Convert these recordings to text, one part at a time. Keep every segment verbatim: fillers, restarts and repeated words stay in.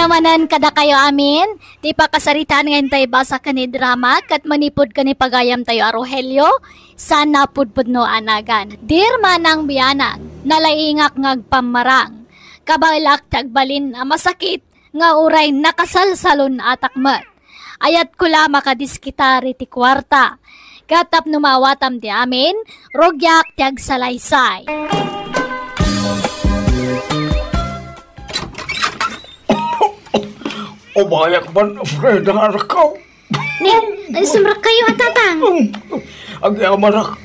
Manen kadakayo amin, ti pakasaritaan nga intay basa ken ni drama, ket manipud ken ni pagayamtayo a Rogelio, sana pudpudno a nagan. Dear Manang Bianang, nalaingak nga agpammarang. Kabaelak ti agbalin a masakit, nga uray nakasalsalun-atak met. Ayatko la makadiskita iti kuarta. Ket tapno maawatam ti amin, rugiak ti agsalaysay. Umayak man, Freda, anakko. Ni, sumrekkayo a, Tatang. Agyamanak.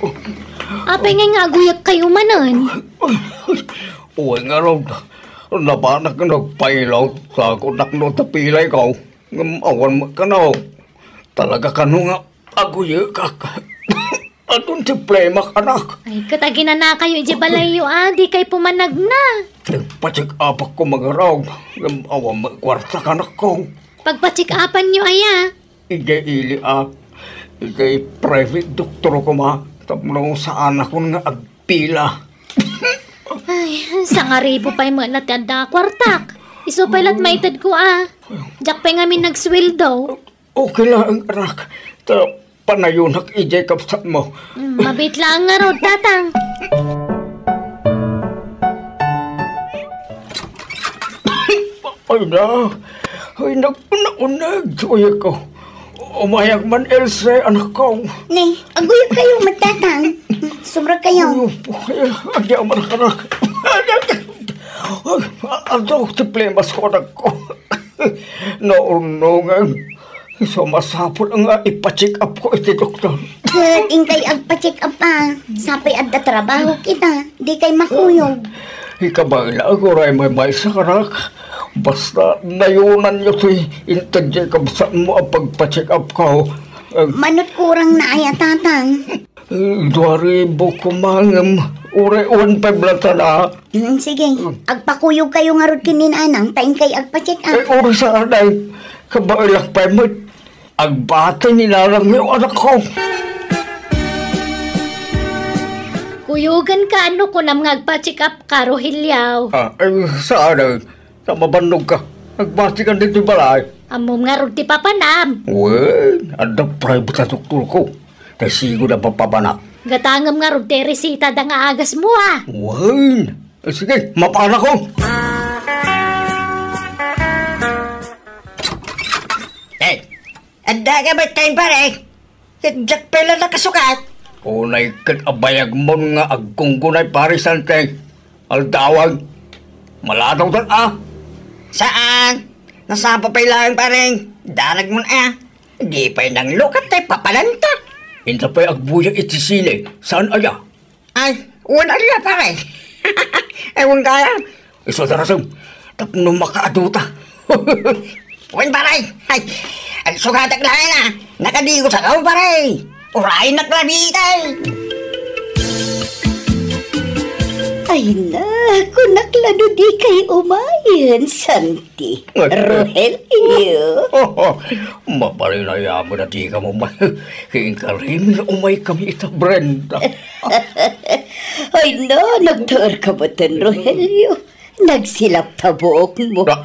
Apay ngay nga aguyagkayo manen? Uy, ngarud, nabanak nga nagpailaw, sa kunak no tapilayko. Ngem awan met kano. Talaga kano nga aguyegak. Adun ti plemak, anak. Ay, ket aginanakayo idiay balayyo a, dikay pumanagna. Nagpacheck-upak ko mangarud, ngem awan met kuarta, anakko. Pagpacheck-upanyo aya? Idiay ili a, idiay private doktor koma, tapno saanakon nga agpila. Ay, sangaribu pay met la ti adda a kuartak. Isu pay lat maitedko a. Diak pay ngamin nagsueldo. Okay lang, anak. Ta panayonak idiay kabsatmo. Mm, mabiit laeng ngarud, Tatang. Ay na, ay nag-unag-unag, uyeko. Umayak man, Else, anakko. Ni, aguyagkayo met, Tatang. Sumrekkayo. Ay, agyamanak, anak. Ay, adda ti plemas ko, anakko. Naurnongan. Isu a masapul nga ipacheck-up ko iti doktor. Ket inkay agpacheck-up a. Sapay adda trabaho kita. Dikay makuyog. Ikabaelak, uray maymaysa, anak. Basta nayonanyo ti inted diay kabsatmo a pagpacheck-up ko. Ag- Manut kurang na aya, Tatang? Dua ribu koma ngem uray one five lang ta na. Mm, sige. Agpakuyogkayo ngarud ken ni Nanang ta inkay agpacheck-up. Ay, uray saan ay. Kabaelak pay met. Agbati ni Nanang yo, anakko. Kuyogenka no kunam nga agpacheck-up ka, Rogelio. Ah, ay, saan ay. Ta mabannogka. Agbati ka ditoy balay. Ammom ngarud ti papanam. Wen, adda private a doktorko. Ta sigud a papabanak. Gatangem ngarud ti resitada nga agasmo a. Wen. Sige, mapanakon. Eh, adda ka met kayat, pare? Ket diak pay la nakasukat. Unay ket abayagmon nga aggunggunay, pare Santi. Aldawan. Maladawtan a. Saan? Nasapa pay laeng, pare. Danagmon a. Di pay nanglukat tay papananta. Inta pay agbuya iti sine. Saan aya? Ay, wen aya, pare. Ewan kaya. Isu darasem, tapno makaadu ta. Wen, pare. Ay, ay, sugatek laeng a. Nakadigo sa kao, pare. Uray naklabitay. Ay na, kunak la no dikay umayen, Santi. Rogelio. Maparinayam a dika umay. Ket inkarimin a umaykami ita, Brenda. Ay na, nagtaerka metten, Rogelio. Nagsilap ta buokmo. Ah.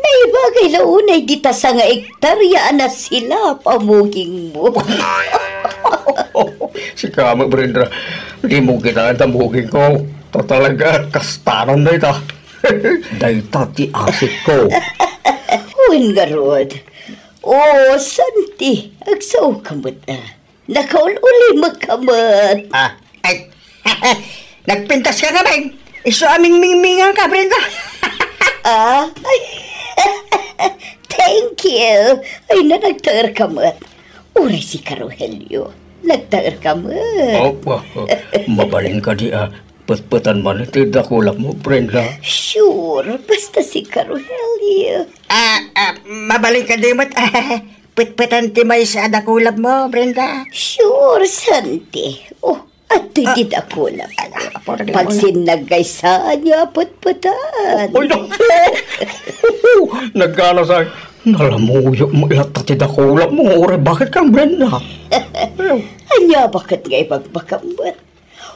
Naibagay la unay dita sanga ektarya a nasilap a mugingmo. Sika met, Brenda. Di mo kita ta mugingko. Ta talaga, kastanan dayta. Dayta ti asikko. Wen ngarud. O, Santi, agsaoka met a. Nakaul-ulimekka met. Ah, ay. Nagpintaska ngamin. Isu a mingmingminganka, Brenda. Ah, ay. Thank you. Ay na, nagtaerka met. Uray sika, Rogelio. Nagtaerka met. Opo. Mabalin kadi a petpetan man ti dakulapmo, Brenda? Sure, basta sika, Rogelio. Ah, ah, mabalin kadi met petpetan ti maysa a dakulapmo, Brenda? Sure, Santi. Oh, adtoy ti dakulap. Pagsinnaggaysaanyo a petpetan. Oy, no. Nagkana sa, nalamuyo mo latta ti dakulapmo, uray bakit kang Brenda? Ania bakit nga ibagbagam met?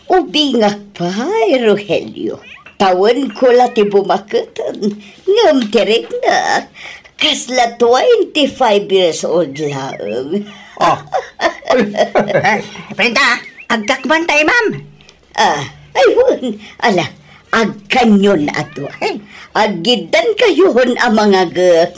Ubingak pay, Rogelio. Tawenko la ti bumaketen, ngem ti rikna, kasla twenty-five years old laeng. Ah. Eh, Brenda, agkakban ta, ma'am. Ah, ay, wen. Ala, agkanyon adu. Ay, aggiddan kayon a mangagek.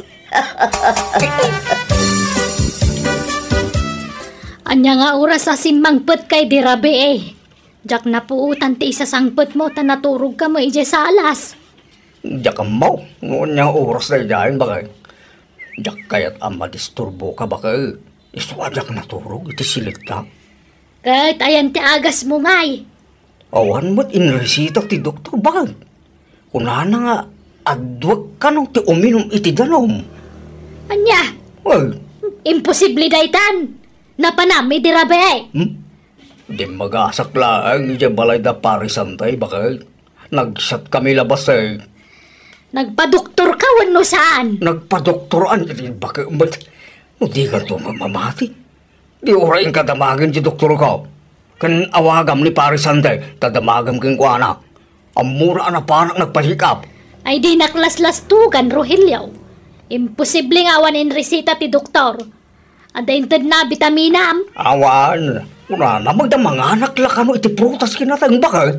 Ania nga oras a simmangpetka idi rabii? Diak napuotan ti isasangpetmo ta naturogkamo idiay salas. Diak ammo no ania nga oras daydiay, baket. Diak kayat a madisturboka, baket. Isu a diak naturog iti silekta. Ket ayan ti agasmo ngay? Awan met inresita ti doktor, baket. Kunana nga adduek kano ti uminum iti danum. Ania? Ay. Imposible daytan. Napanam idi rabii. Hmm? Dimmagasak laeng idiay balay da Pare Santay, baket. Nagsiatkami labasen. Nagpadoktorka wenno saan? Nagpadoktoran, iti baket met. No dikanto mamati, di uray inka damagen ti doktorko. Ken awagam ni Pare Santay, ta damagem kenkuana. Ammora a napanak nagpa-check up. Ay, dinak laslastugan, Rogelio. Imposible nga awan inresita ti doktor. Adda intedna bitaminam? Awan. Kunana, magdamanganak la kano iti prutas kinateng, baket.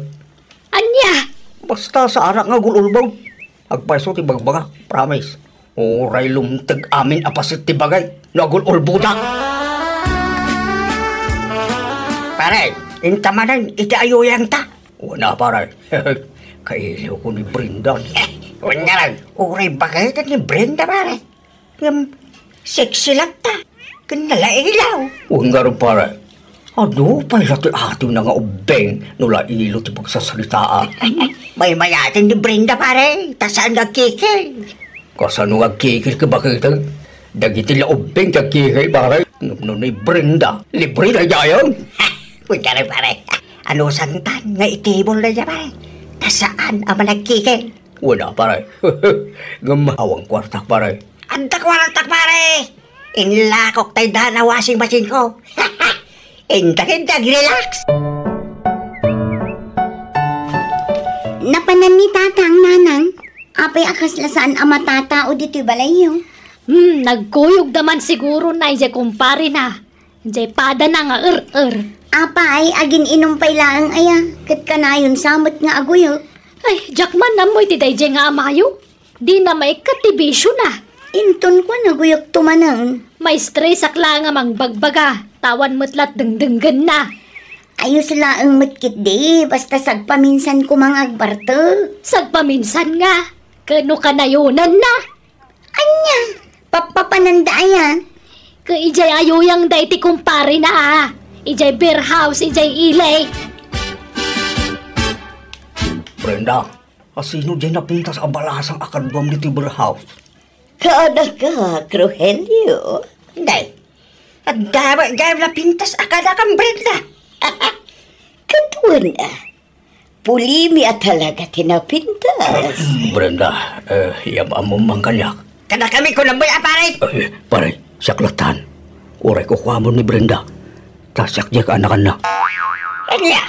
Ania? Basta saanak nga agul-ulbod. Agpayso ti bagbagak, promise. Uray lumteg amin a paset ti bagay no agul-ulbodak. Pare, inta manen iti ayuyangta. Wen a, pare. Kailiwko ni Brenda. Wen ngarud, uray bagayta ni Brenda, pare. Ngem sexy latta ken nalailaw. Wen ngarud, pare. Adu pay la ti atimna nga ubbing no lailo ti pagsasaritaan. Maymayaten ni Brenda, pare, ta saan nga agkikil. Kasano nga agkikil, baket? Dagiti la ubbing ti agkikil, pare. Ngem no ni Brenda, libre daydiay. Wen ngarud, pare. Anusantan nga itibol daydiay, pare. Ta saan a managkikil. Wen a, pare. Ngem awan kuartak, pare. Adda kuartak, pare. Inlakok tay dana washing machine ko. Inta ket ag-relax. Napanan ni Tatang, Nanang. Apay a kasla saan a matatao ditoy balayyo? Hmm, nagkuyogda man siguro na idiay kumparena. Idiay padana nga er-er. Apay, agin-inum pay laeng aya, ket kanayon sa met nga aguyog. Ay, diak man ammo iti daydiay nga amayo. Dina maikkat ti bisiona. Inton kua, naguyogto manen. Maistresak laeng a mangbagbaga, ta awan met la dengdenggenna. Ayos laeng met ketdi, basta sagpaminsan koma nga agbartek. Sagpaminsan nga? Ket no kanayonanna? Ania? Pappapananda aya? Ket idiay ayuyangda iti kumparena a. Idiay beer house, idiay ili. Brenda, asino diay napintas a balasang a kaduam ditoy beer house? Kadakak, Rogelio. Day, adda met gayam napintas a kadakam, Brenda. Ket wen a, pulimi a talaga ti napintas. Brenda, eh, yam-ammom man kaniak. Kadakami kunam met a, pare. Eh, pare, siak lattan. Uray kukuamon ni Brenda. Ta siak diay kaanakanna. Ania?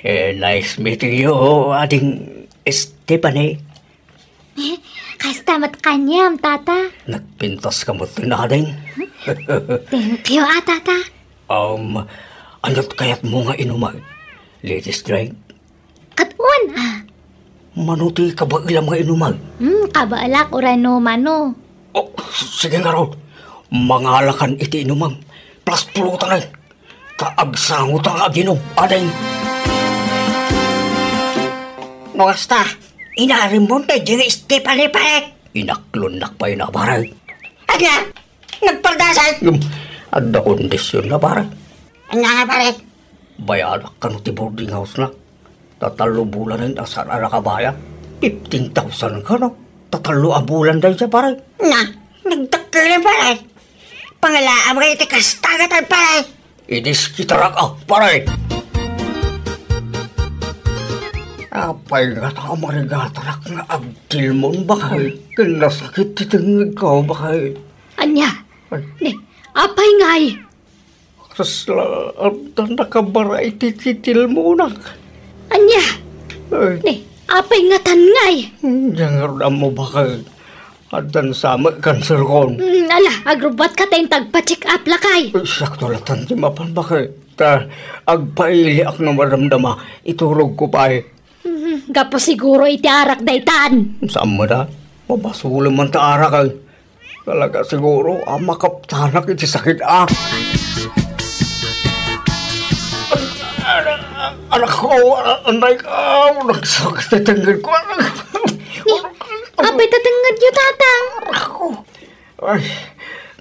Eh, nice meeting you, Ading Stephanie. Eh, kasta met kaniam, Tata. Nagpintas ka met, Ading. Thank you, ah, Tata. Um, ano't kayatmo nga inuman? Ladies drink? Ket wen a. Mano ti kabaelam nga inuman? Hmm, kabaelak uray no mano. Oh, s-, sige ngarud. Mangalakan iti inumam. Plus pulutan. Ta agsangotan nga aginum, Ading. No kasta, inarimon daydiay nga Stephanie, pare. Inaklonnak pay na, pare. Ania? Nagpardasay? Ngem, adda kondisionna, pare. Ania nga, pare? Bayadak kano ti boarding house-na. Ta tallo bulanen a saan a nakabayad. Fifteen thousand kano. Ta tallo a bulan dayta, pare. Na, nagdakkel, pare. Pangalaam nga iti kasta nga tan, pare. Idiskitarak a, pare. Apay ngata a marigatarak nga agtilmon, baket? Ken nasakit ti tengngegko, baket. Ania? Ay. Ne, apay ngay? Kasla, adda nakabara iti titilmonak. Ania? Ay. Ni, apay ngatan ngay? Diak ngarud ammo, baket. Addan sa met cancer kon. Mm, ala, agrubbuatka ta inta agpa-check up, lakay. Ay, sakto latta ti mapan, baket. Ta, agpailiak no madamdama, iturogko pay. Mhm, gapu siguro iti arak daytan. Saan met a? Mabasolem man ta arak, ay. Talaga siguro a makaptanak iti sakit, a. Anak, anak ko, anay ka, nagsakit ti tengnged ko, anak. Ni, apay ti tengngedyo, Tatang? Anak ko. Ay,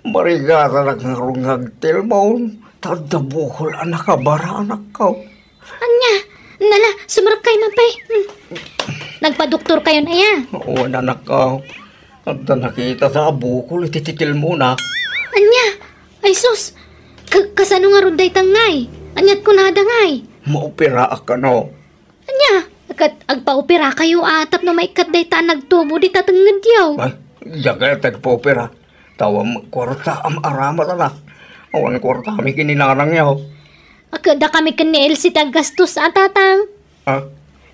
marigatanak ngarud nga agtilmon. Ta adda bukol a nakabara, anak ko. Ania? Nala, sumrekkayo man pay. Hmm. Nagpadoktorkayon aya? Wen, anak ko. Adda nakita ta a bukol iti titilmonak. Ania? Ay sus! Ka-, kasano ngarud dayta ngay? Aniat kunada ngay? Maoperaak kano. Ania? Ket agpaoperakayo a tapno maikkat dayta a nagtubo dita tengngedyo. Ay, diak kayat agpaopera. Ta awan met kuarta a maaramat, anak. Awan kuartami ken ni nanangyo. Ket dakami ken ni Elsie ti aggastos a, Tatang. Ah?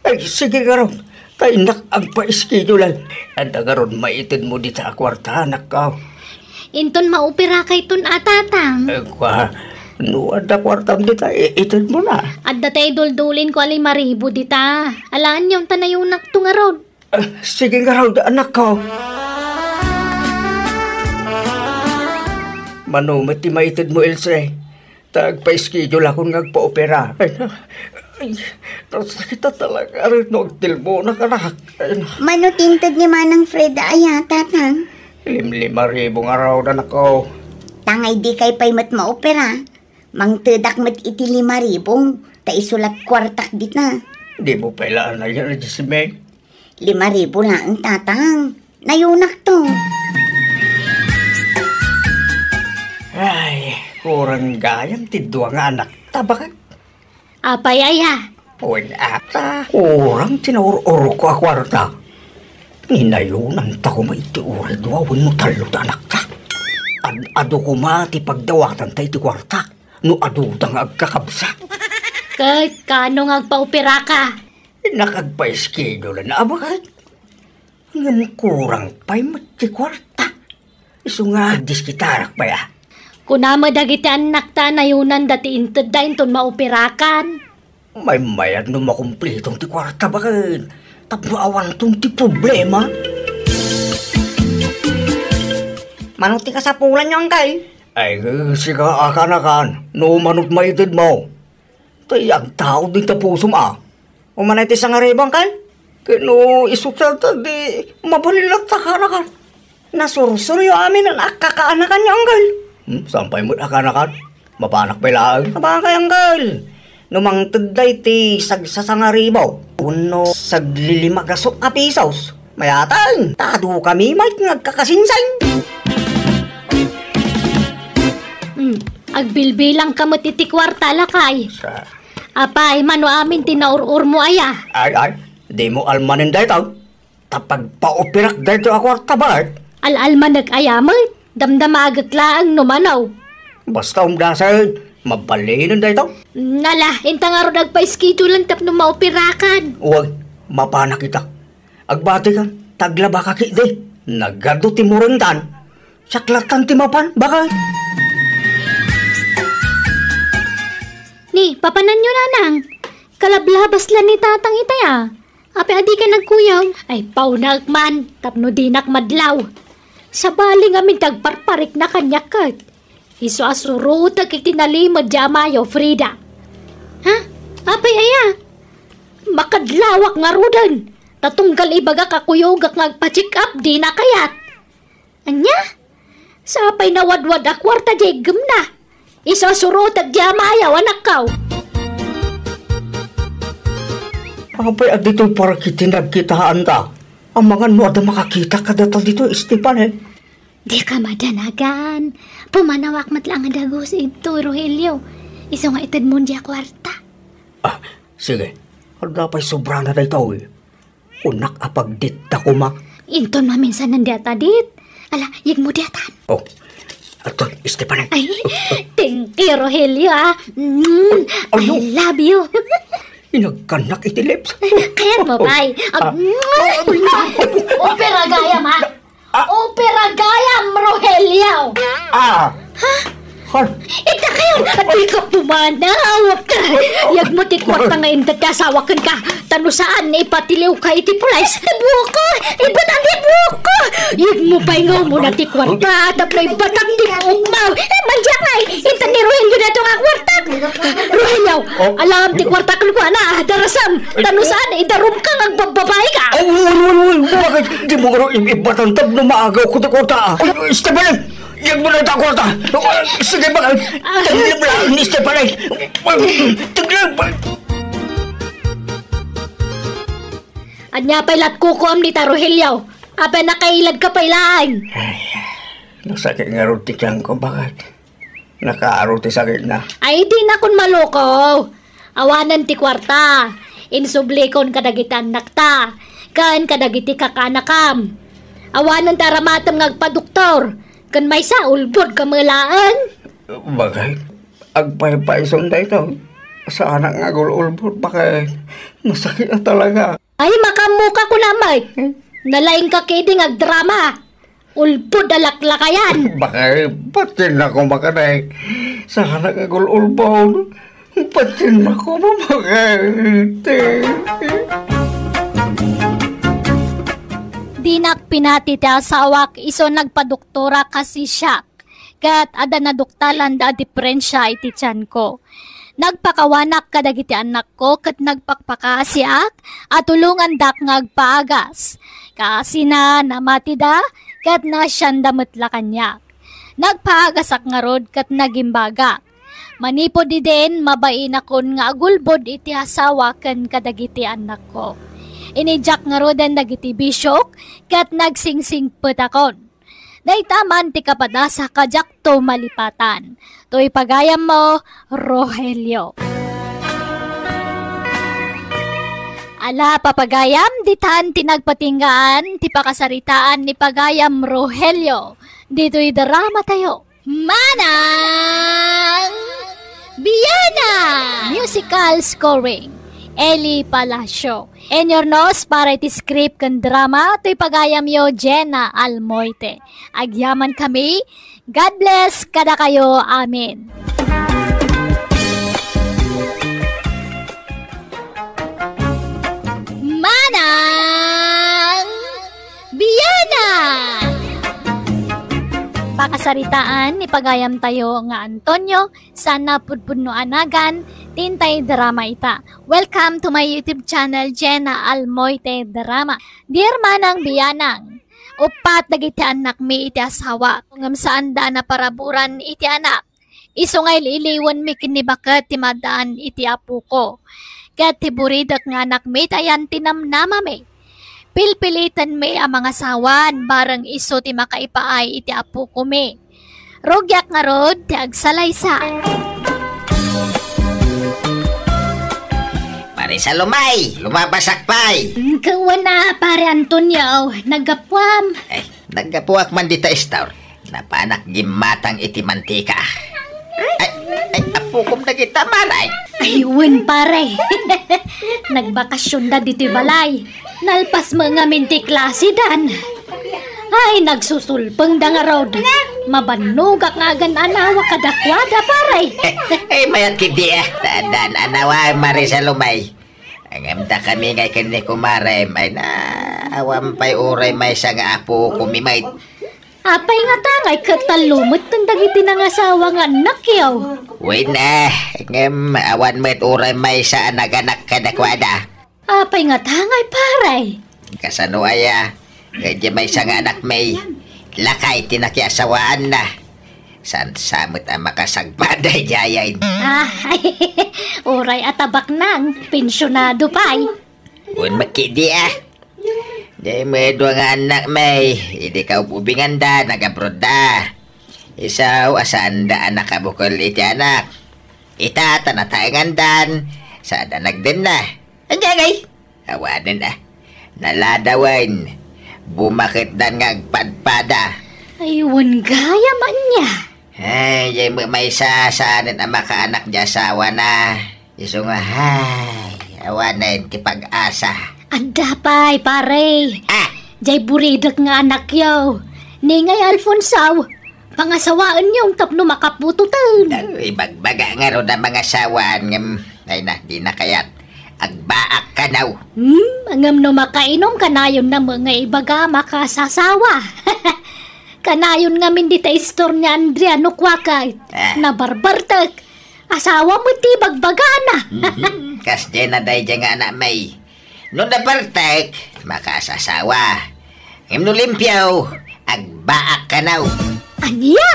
Ay, sige ngarud. Ta innak agpa-schedule. Adda ngarud maitedmo dita a kuarta, anak ko. Inton maoperakayton a, Tatang. Ay, kua, no adda kuartam dita, i-, itedmo na. Adda tay duldulinko a lima ribu dita. Alaanyo ta nayunakto ngarud. Ah, sige ngarud, anak ko. Mano met ti maitedmo, Elsie? Ta agpa-schedule akon nga agpaopera. Ay, na, ay, nasakit talaga. Aray, no agtilmonak, anak. Ay, na. Mano ti inted ni Manang Fred aya, Tatang? Limlima ribu ngarud, anak ko. Tangay dikay pay met maopera. Mangtedak met iti lima ribu, ta isu la ti kuartak dita. Dimo pay la anay a, Jasmine? Lima ribu laeng, Tatang. Nayunakto. Ay, kurang gayam ti dua nga anakta, baket. Apay aya? Wen, ata, kurang ti naur-urko a kuarta. Ni nayunanta koma iti uray dua wenno tallo ti anakta. Ad-adu koma ti pagdawatanta iti kuarta no aduda nga agkakabsat. Ket kaano nga agpaoperaka? Innak agpa-schedule-an a, baket. Ngem kurang pay met ti kuarta. Isu nga agdiskitarak pay a. Kuna met dagiti annakta a nayunanda ti intedda inton maoperakan. Maymayat no makumplitong ti kuarta, baket. Tapno awanton ti problema. Mano ti kasapulanyo, Angkel? Ay, sika a kaanakan, no mano ti maitedmo. Tay agtaud dita pusom a. Umanay ti sangaribu, Angkel? Ket no isu ta, di mabalin latta kaanakan. Nasursuryo amin a kakaanakanyo, Angkel. Hmm, saan pay met a kaanakan? Mapanak pay laeng. Sabagay, Angkel. No mangted dayta sagsasangaribu wenno saglilima gasut a pisos, mayatan, ta adu kami met nga agkakasingsing. Hmm, agbilbilang ka met iti kuarta, lakay. Sa- Apay, mano amin ti naur-urmo aya? Ay, ay, dimo almanen dayta. Ta pagpaoperak dayta a kuarta, baket. Al-almanek aya met? Damdamagek laeng no mano. Basta umdasen, mabalinen dayta. Nala, inta ngarud agpa-schedule-an tapno maoperakan. Uy, mapanak ita. Agbatikan, ta aglabaka ketdi. Nagadu ti murengtan. Siak lattan ti mapan, baket. Ni, papananyo, nanang. Kalablabas la ni tatang itay a. Apay a dika nagkuyog? Ay, paunaek man, tapno dinak madlaw. Sabali ngamin ti agparparikna kaniak ket. Isu a surotek iti nalimed ti amayo, Frida. Ha? Apay aya? Makadlawak ngaruden. Ta tunggal ibagak a kuyogak nga agpa-check up, dina kayat. Ania? Sapay nawadwad a kuarta diay iggemna. Isu a surotek diay amayo, anakko. Apay a ditoy parikit ti nagkitaanta? Amangan no adda makakita kadata ditoy, Stefan, eh. Dika madanagan. Pumanawak met laeng a dagus idtoy, Rogelio. Isu nga itedmon diay kuarta. Ah, sige. Adda pay sobrana daytoy. Kunak a pagditta koma. Inton maminsan diay adda dit. Ala, yegmo diay atan. Oh. Adtoy, Stefan, eh. Ay, thank Rogelio, ah. Mm, I love you. Inagkanak iti lips. Kayat mo, pay. Ah. Opera gayam, ah. Ah. Opera gayam, Rogelio. Ah. Ha? Har- Ita kayo, di ka pumanaw. Yag mo ti kwarta nga inda ti asawa ken ka. Tano saan, ipatiliw ka iti pulis. Buko, ibatan ti buko. Yag mo pay nga umuna ti kwarta, tapno ibatak ti buok mo. Eh, mandiak ay, inta ni Rogelio na ito nga kwarta. Rogelio, alam ti kwarta ken kuana, darasam. Tano saan, idarum ka nga agbabbabae ka. Ay, wal, wal, wal. Bakit di mo kano ib-, ibatan tapno maagaw ko ti kwarta? Ay, Stefan, yan mo na ta kwarta. Sige, bakit? Taglim lang ni Stefan. Taglim. Ania pay lat kukuam ni ta Rogelio? Apay nakailad ka pay laeng? Ay, nasakit nga rod ti tiyan ko, bakit? Nakaaro ti sakitna. Ay, dinakon maluko. Awanen ti kuarta. Insublikon kadagiti annakta, ken kadagiti kakaanakam. Awanen ti aramatem nga agpadoktor, ken maysa, ulbod ka met laeng. Bakit? Agpaypayson daytoy. Saanak nga agul-ulbod, bakit? Nasakit na talaga. Ay, makammuka ko na, Mike. Hmm? Nalaing ka kidi nga agdrama. Ulpod a laklakayan. Bakit? Ba't yun ako makanay? Saan nagagul-ulbod? Ba't yun ako mamakit? Dinak pinati ti asawak isu nagpadoktora kasi siak. Ket adda naduktalanda a diferensia iti tianko. Nagpakawanak kadagiti annakko ket nagpakpakaasiak a tulongandak nga agpaagas. Kaasina, namatida, ket naasianda met la kaniak. Nagpaagasak ngarud ket nagimbagak. Manipud idin, mabainakon nga agulbod iti asawa ken kadagiti annakko. Inidiak ngaruden dagiti bisiok ket nagsingsingpetakon. Dayta man ti kapadasak a diakto malipatan. Toy pagayammo, Rogelio. Ala, papagayam, ditan ti nagpatinggaan ti pakasaritaan ni pagayam Rogelio. Ditoy drama tayo. Manang Biana! Musical scoring, Eli Palacio. Inurnos para iti script ken drama toy pagayamyo, Jenna Almoite. Agyamankami. God bless kadakayo. Amen. Manang Biana! Pakasaritaan ni pagayamtayo nga Antonio, saan a pudpudno a nagan, ti intay drama ita. Welcome to my YouTube channel, Jenna Almoite Drama. Dear Manang Bianang, uppat dagiti annakmi iti asawa, ngem saanda a naparaburan iti anak. Isu nga il-iliwenmi ken ni baket ti maddaan iti apoko. Ket ti buridek nga anakmi ta yan ti namnamami. Pilpilitenmi a mangasawan, bareng isu ti makaipaay iti apokomi. Rugiak ngarud ti agsalaysa. Pare Salomay, lumabasak pay. Mm, kawana, Pare Antonio, naggapuam. Eh, naggapuak man dita istor. Napanak gimmatang iti mantika. Ay, ay, apokom dagita, Mare. Ay, wen, pare. Nagbakasyon da ditoy balay. Nalpas met ngamin ti klase dan. Ay, nagsusulpeng da ngarud. Mabannogak nga agan-anawa kadakuada, pare. Ay, mayat kidi, eh. Tadaan, anawa, Mare Salomay. Ngem dakami ngay ken ni kumarem, ay na, awan pay uray maysa nga apokomi met. Apay ngata ngay ket tallo metten dagiti nangasawa nga annakyo? Wen, eh, ngem awan met uray maysa a naganak kadakuada. Apay ngata ngay, pare? Kasano aya? Ket diay maysa nga anakmi, lakay ti nakiasawaanna. Saan sa met a makasagmada idiay? Ah, uray a tabaknang, pensionado pay. Wen met kidi, ah. Diay met dua nga annakmi, idi kaub-ubinganda, nag-abroad da. Isu a saanda a nakabukel iti anak. Ita ta nataengandan, saanda nagdenna. Ania ngay? Awanen a. Naladawen. Bumaketdan nga agpadpada. Ay, wen gayam ania. Ay, jay maysa saanen a makaanak ti asawana. Isu nga, ay, awanen ti pag-asa. Adda pay, pare. Ah! Jay buridek nga anakyo. Ni ngay Alfonso, pangasawaenyo tapno makaputoten. Ay, ibagbaga ngarud a mangasawaan ngem, ay na, di na kayat. Agbaak kanaw. Hmm, ngem no makainom, kanayon na met nga ibaga makasasawa. Kanayon ngamin dita istor ni Andrea no kuaka, ah, nabarbartek. Asawa met ti bagbagana. Mhm. Kasdiay na daydiay nga anak, May. No nabartek, makaasawa. Ngem no limpio, agbaak kanaw. Ania?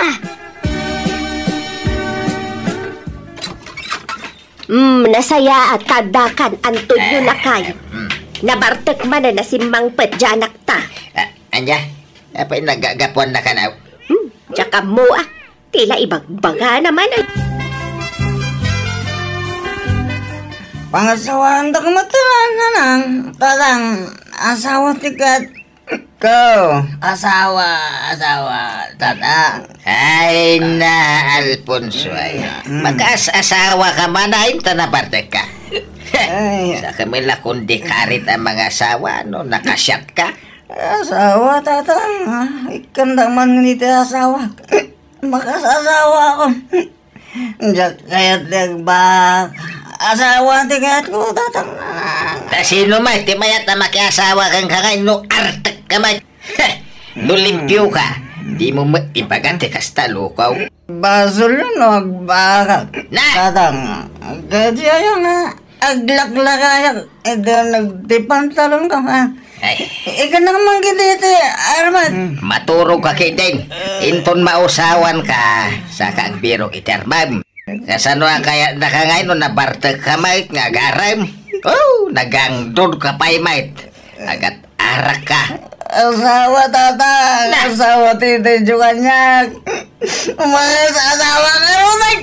Mm, nasayaat ta addakan, Antonio, eh, lakay. Mm. Nabartek manen a simmangpet diay anakta. Ah, ania? Apay nagagapuan na kanaw? Hmm, diak ammo, ah. Ti la ibagbagana manen. Pangasawaandak met, Nanang, Tatang, asawa ti kat ko. Asawa, asawa, Tatang. Ay na, Alfonso, ay. Mm. Makaas-asawa ka man, ay, ta nabartek ka. Ay. Sa kami la kundi karit ang mga asawa, no? Nakasiat ka. Asawa, Tatang, ah. Ikkandak man iti asawa. Makasasawa ako. Diak kayat ti agbaak. Asawa ti kayatko, Tatang. Ta sino met ti mayat a makiasawa kenka nga inno artek ka met? No limpio ka, di mo met ibaga ti kasta, lukaw. Basol no agbaak. Na! Tatang, kadi aya nga aglaklakayak, iti nagtipantalon ka, ha? Ay. Ika na man gidi iti armat. Hmm. Maturog ka ketdin. Inton mausawan ka, saka agbirok iti armam. Kasano a kayat daka ngay no nabartek ka met nga agarem? Oh, nagangdod ka pay met. Agat-arak ka. Asawa, Tatang. Na. Asawa ti Tedyo kaniak. Umayas, asawa ka, Rudek.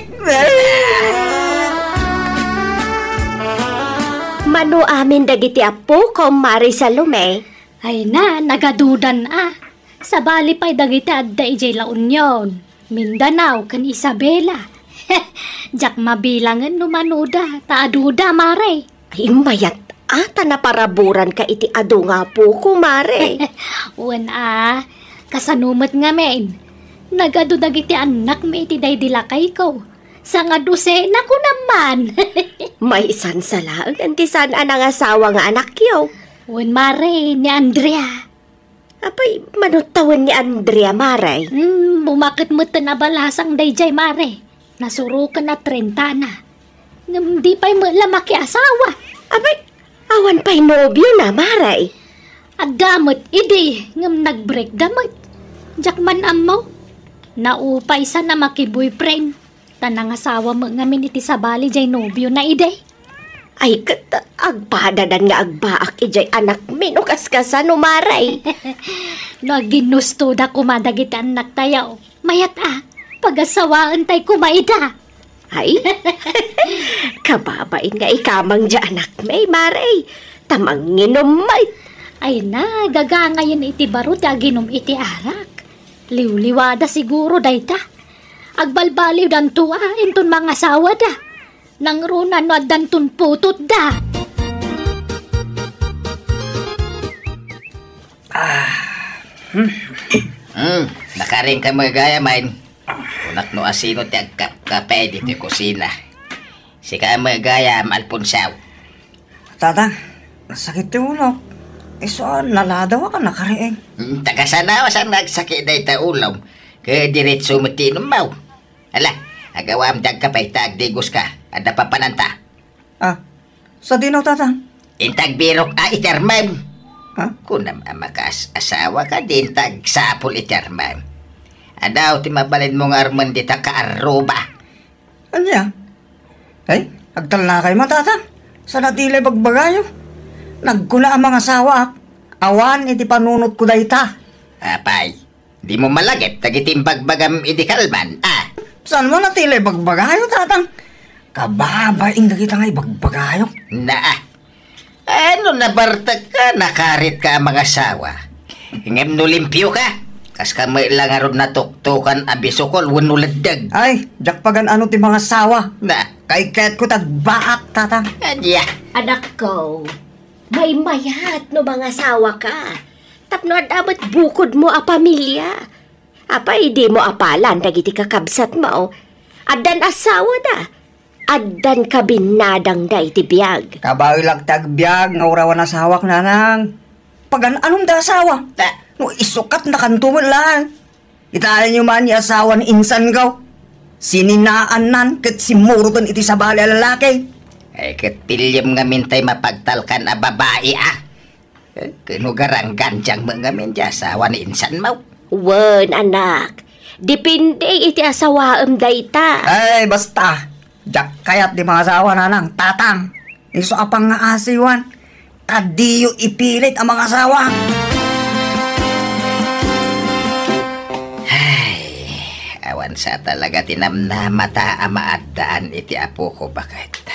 Mano amin dagiti appo, Kumare Salome? Ay na, nagadudan a. Sabali pay dagiti adda idiay La Union, Mindanao, ken Isabela. Diak mabilangen no manoda, ta aduda, Mare. Ay, mayat a, ta naparaburanka iti adu nga apoko, Mare. Wen a, kasano met ngamin? Nagadu dagiti annakmi iti daydi lakayko. Sangadusena, kunam man. Maysan sa laeng ti saan a nangasawa nga anakyo. Wen, Mare, ni Andrea. Apay, mano tawen ni Andrea, Mare? Hmm, bumaket metten a balasang daydiay, Mare. Nasuroken a trenta na. Ngem di pay met la makiasawa. Apay, awan pay nobiona, Mare? Adda met idi, ngem nagbreak da met. Diak man ammo. Naupay sa na makiboyfriend. Ta nangasawa met ngamin iti sabali diay nobiona idi. Ay, ket agpadadan nga agbaak idiay anakmi no kaskasano, Mare. No aginnustoda koma dagiti annaktayo, mayat a, pagasawaentay koma ida. Ay, kababain nga ikamang diay anakmi, Mare. Ta manginom met. Ay na, gagangayen iti baro ti aginom iti arak. Liwliwada siguro dayta. Agbalbaliwdanto a inton mangasawada. Nangruna no addanton putotda. Ah. Hmm. Hmm, nakaring ka met gayam. Kunak no asino ti agkapkape ditoy kusina. Sika met gayam, Alfonso. Tata, nasakit ti ulok. Isu a, naladaw a nakariing. Hmm, ta kasano a saan nga agsakit dayta ulom? Ket diretso met ti inummo. Ala, agawam dagka pay ta agdigoska. Adda papananta. Ah, sadino, Tata? Inta agbirok a iti armem. Ha? Kunam a makaas-asawa ka, di inta agsapul iti armem. Adaw ti mabalinmo nga armen dita kaarruba. Ania? Ay, agtalnakay man, Tata. Saan a ti la ibagbagayo? Nagkuna a mangasawaak. Awan iti panunotko dayta. Apay, dimo malagip dagiti imbagbagam idi kalman, a? Saan man a ti la ibagbagayo, Tatang? Kababain dagita nga ibagbagayo. Naa. Ano, nabartek ka, nakarit ka a mangasawa? Ngem no limpio ka, Kas kami la ngarud natuktokan a bisukol wenno leddeg. Ay, diak pagan-ano ti mangasawa. Na. Kay ket ko tagbaak, tatang. Ania? Anakko, maymayat no mangasawa ka. Tapno adda met bukodmo a pamilia. Apay, dimo apalan dagiti kakabsatmo? Addan asawada. Addan kabinnadangda iti biag. Kabaelak ti agbiag nga urawan asawak, nanang. Pagan-anom da asawa? Ta- No isukatnakanto met laeng. Kitaenyo man ni asawa ni insan ko. Sininaannan ket simmuroten iti sabali a lalaki. Ay, ket piliem ngamin tay mapagtalkan a babai, a. Eh, ken no garanggandiang met ngamin ti asawa ni insanmo. Wen, anak. Depende iti asawaem dayta. Ay, basta. Diak kayat ti mangasawa, nanang, tatang. Isu a pangngaasiwan. Ta diyo ipilit a mangasawa. Ay, awan sa talaga ti namnamata a maaddaan iti apoko, baket.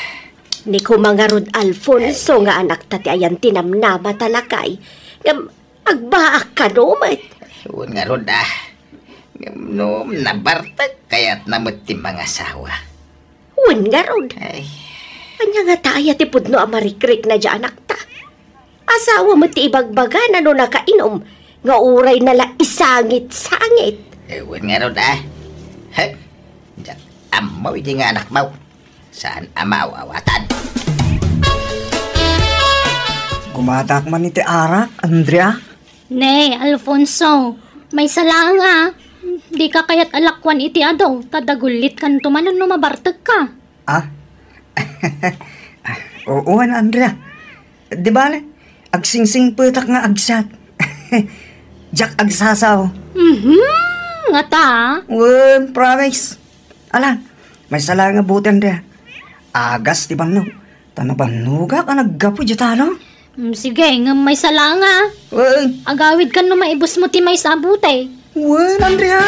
Ni koma ngarud, Alfonso, nga anakta ti ayan ti namnamata, lakay, ngem agbaak kano met. Wen ngarud, a. Ngem no nabartek, kayatna met ti mangasawa. Wen ngarud. Ay. Ania ngata aya ti pudno a marikrikna diay anakta? Asawa met ti ibagbagana no nakainum, nga urayna la isangit-sangit. Eh, wen ngarud, a. He? Diak ammo idi nga anakmo. Saan a maaw-awatan. Gumatak man iti arak, Andrea. Ne, Alfonso, maysa laeng a. Dika kayat a lakuan iti adu, ta dagullitkanto manen no mabartekka. Ah? Oo, Andrea. Di bale, agsingsingpetak nga agsiat. Diak agsasao. Mhm, ngata? Wen, promise. Ala, maysa laeng a buteng da. Agas ti bannog. Ta nabannogak a naggapu diay talon. Mm, sige, ngem maysa laeng a. Wen. Agawidkan no maibusmo ti maysa a bote. Wen, Andrea.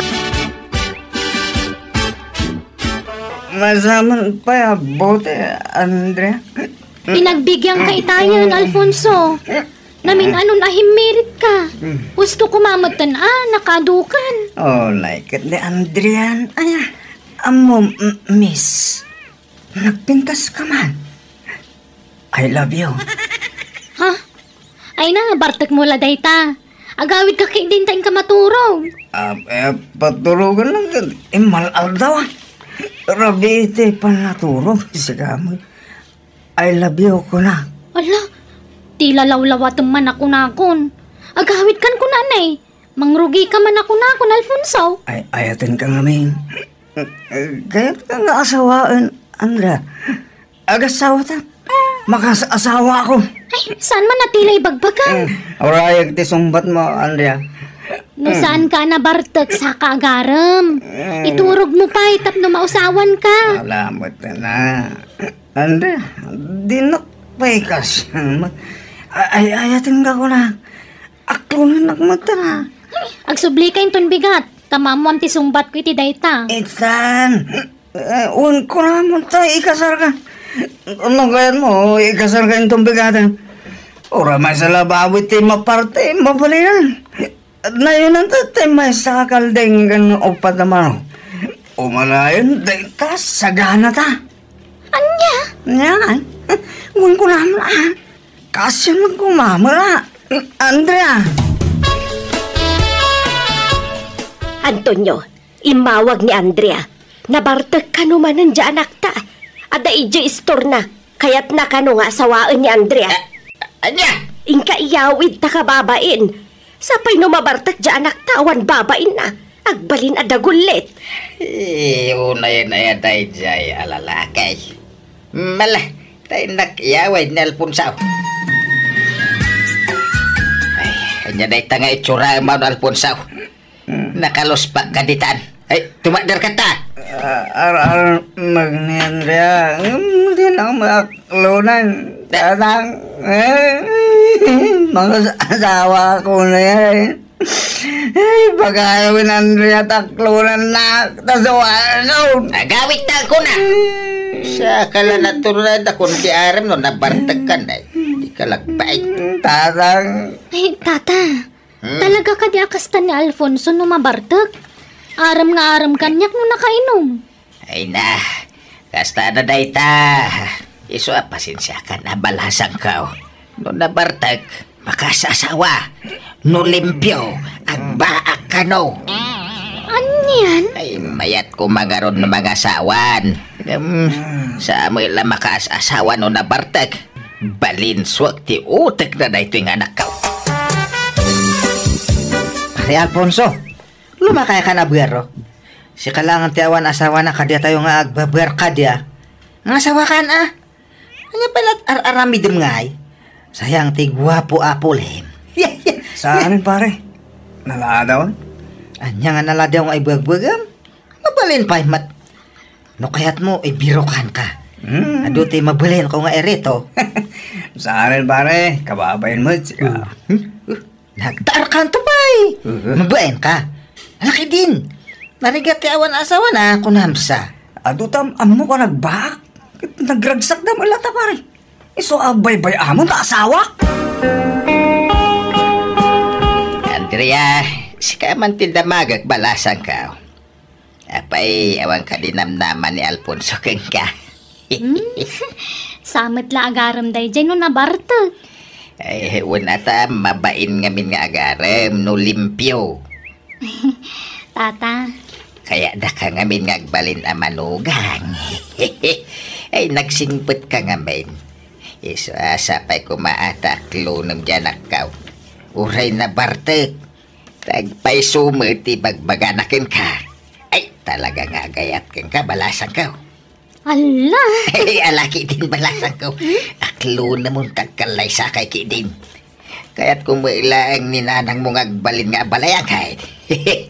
Maysa man pay a bote, Andrea. Pinagbigianka itayen, Alfonso. Namin-anon a himmiritka. Husto koma metten a nakadukan. Oh, like it ni Andrian. Ay, ah, ammo, m-, miss. Nagpintas ka man. I love you. Ha? Ay na, bartek mo la dayta. Agawid ka kay dinta inka maturog. Ah, eh, paturogan lang. Immal aldaw, ah. Rabi iti panaturog. Sigamang. I love you, kuna. Ala, ti lalawlawatem man a kunakon. Agawidkan kuna, nay. Mangrugika man a kunakon, Alfonso. Ay, ayaten ka ngamin. Kayat ka nga asawaen, Andrea. Agasawata. Makas-asawa ako. Ay, saan man a tila ibagbaga? Mm. Urayag ti sungbat mo, Andrea. No saan ka nabartek, saka agarem. Mm. Iturog mo pay tapno mausawan ka. Salamat na. Andrea, dinak pay kas-, ay, ayaten ka kuna. Aklonan ak met ta. Agsubli ka inton bigat. Ta maammoam ti sungbat ko iti dayta. Itan. Eh, wen kuna met ta ikasar ka. No kayat mo, ikasar ka inton bigaten. Uray maysa la baboy ti maparte, mabalinan. Nayonan ta ti maysa a kalding ken uppat a manok. Umalayen dayta sagana ta. Ania? Ania, ay? Wen kuna met, ah. Kasano kumamela? Andrea! Antonio, immawag ni Andrea. Nabartek kano manen diay anakta. Adda idiay istorna. Kayatna kano nga asawaen ni Andrea. A-, ania? Inka iyawid ta kababain. Sapay no mabartek diay anakta awan babainna. Agbalin a dagullit. Eh, unay-unay a daydiay a lalaki. Mala, ta innak iyawid ni Alfonso. Ay, ania dayta nga itsura, Manong Alfonso? Hmm. Nakaluspag ka ditan. Ay, tumakder ka ta. Ah, ar-, ar-, magnian dia. Hmm, di na maklunan. Tatang. Eh, mga asawa ko na yan. Ay, pagayawin Andrea, taklonan na, ta suwanon. Agawid ta kuna. Sa kala natural da kun ti arem no nabartek kan, ay. Di ka lagbay. Tatang. Ay, tata. Hmm. Talaga kadi a kasta ni Alfonso no mabartek? Arem nga arem kaniak no nakainum. Ay na, kasta na dayta. Isu a pasensiakan a balasangko. No nabartek, makaasawa. No limpio, agbaak kano. Anian? Ay, mayat ko mangaron no mangasawan. Em, sa amoy la makaasawa no nabartek. Balinsuak ti utek na daytoy nga anakko. Pare Alfonso, lumakay ka na buero. Sika lang ti awan asawana kadiatayo nga agbabuer kadia. Nga asawa kan, ah? Anya pala ar-aramidem ngay? Sayang ti guapo a pulem. Saan, pare? Naladaw? Anya nga naladaw nga ibuagbuagem? Mabalin pay met. No kayatmo, ibirokan ka. Hmm. Adu ti mabalin ko nga irito. Saan, pare? Kababain mo, tsika. Hmm? Nagtaarkanto pay. Uh-huh. Mabain ka. Alakidin. Narigat ti awan asawana, kunamsa. Adu tam, ammo ka nagbaak. Nagragsak da malata, pare. Isu a baybay-amon ta asawa. Andrea, sika man ti damagek balasangko. Apay, awan kadi namnama ni Alfonso kenka. Hmm? Sa met la agarem daydiay no nabartek. Ay, wen ata, mabain ngamin nga agarem no limpio. Tata. Kaya daka ngamin nga agbalin a manugang. Ay, nagsingpet ka ngamin. Isu a sapay koma a ta aklonem ti anakko. Uray nabartek. Tagpayso met ti bagbagana kenka. Ay, talaga nga agayat kenka, balasangko. Ala! Ay, alakidin, balasangko. Hmm? Aklonemon ti agkallaysakay ketdin. Kayatko met laeng ni nanangmo nga agbalin nga abalayan kay.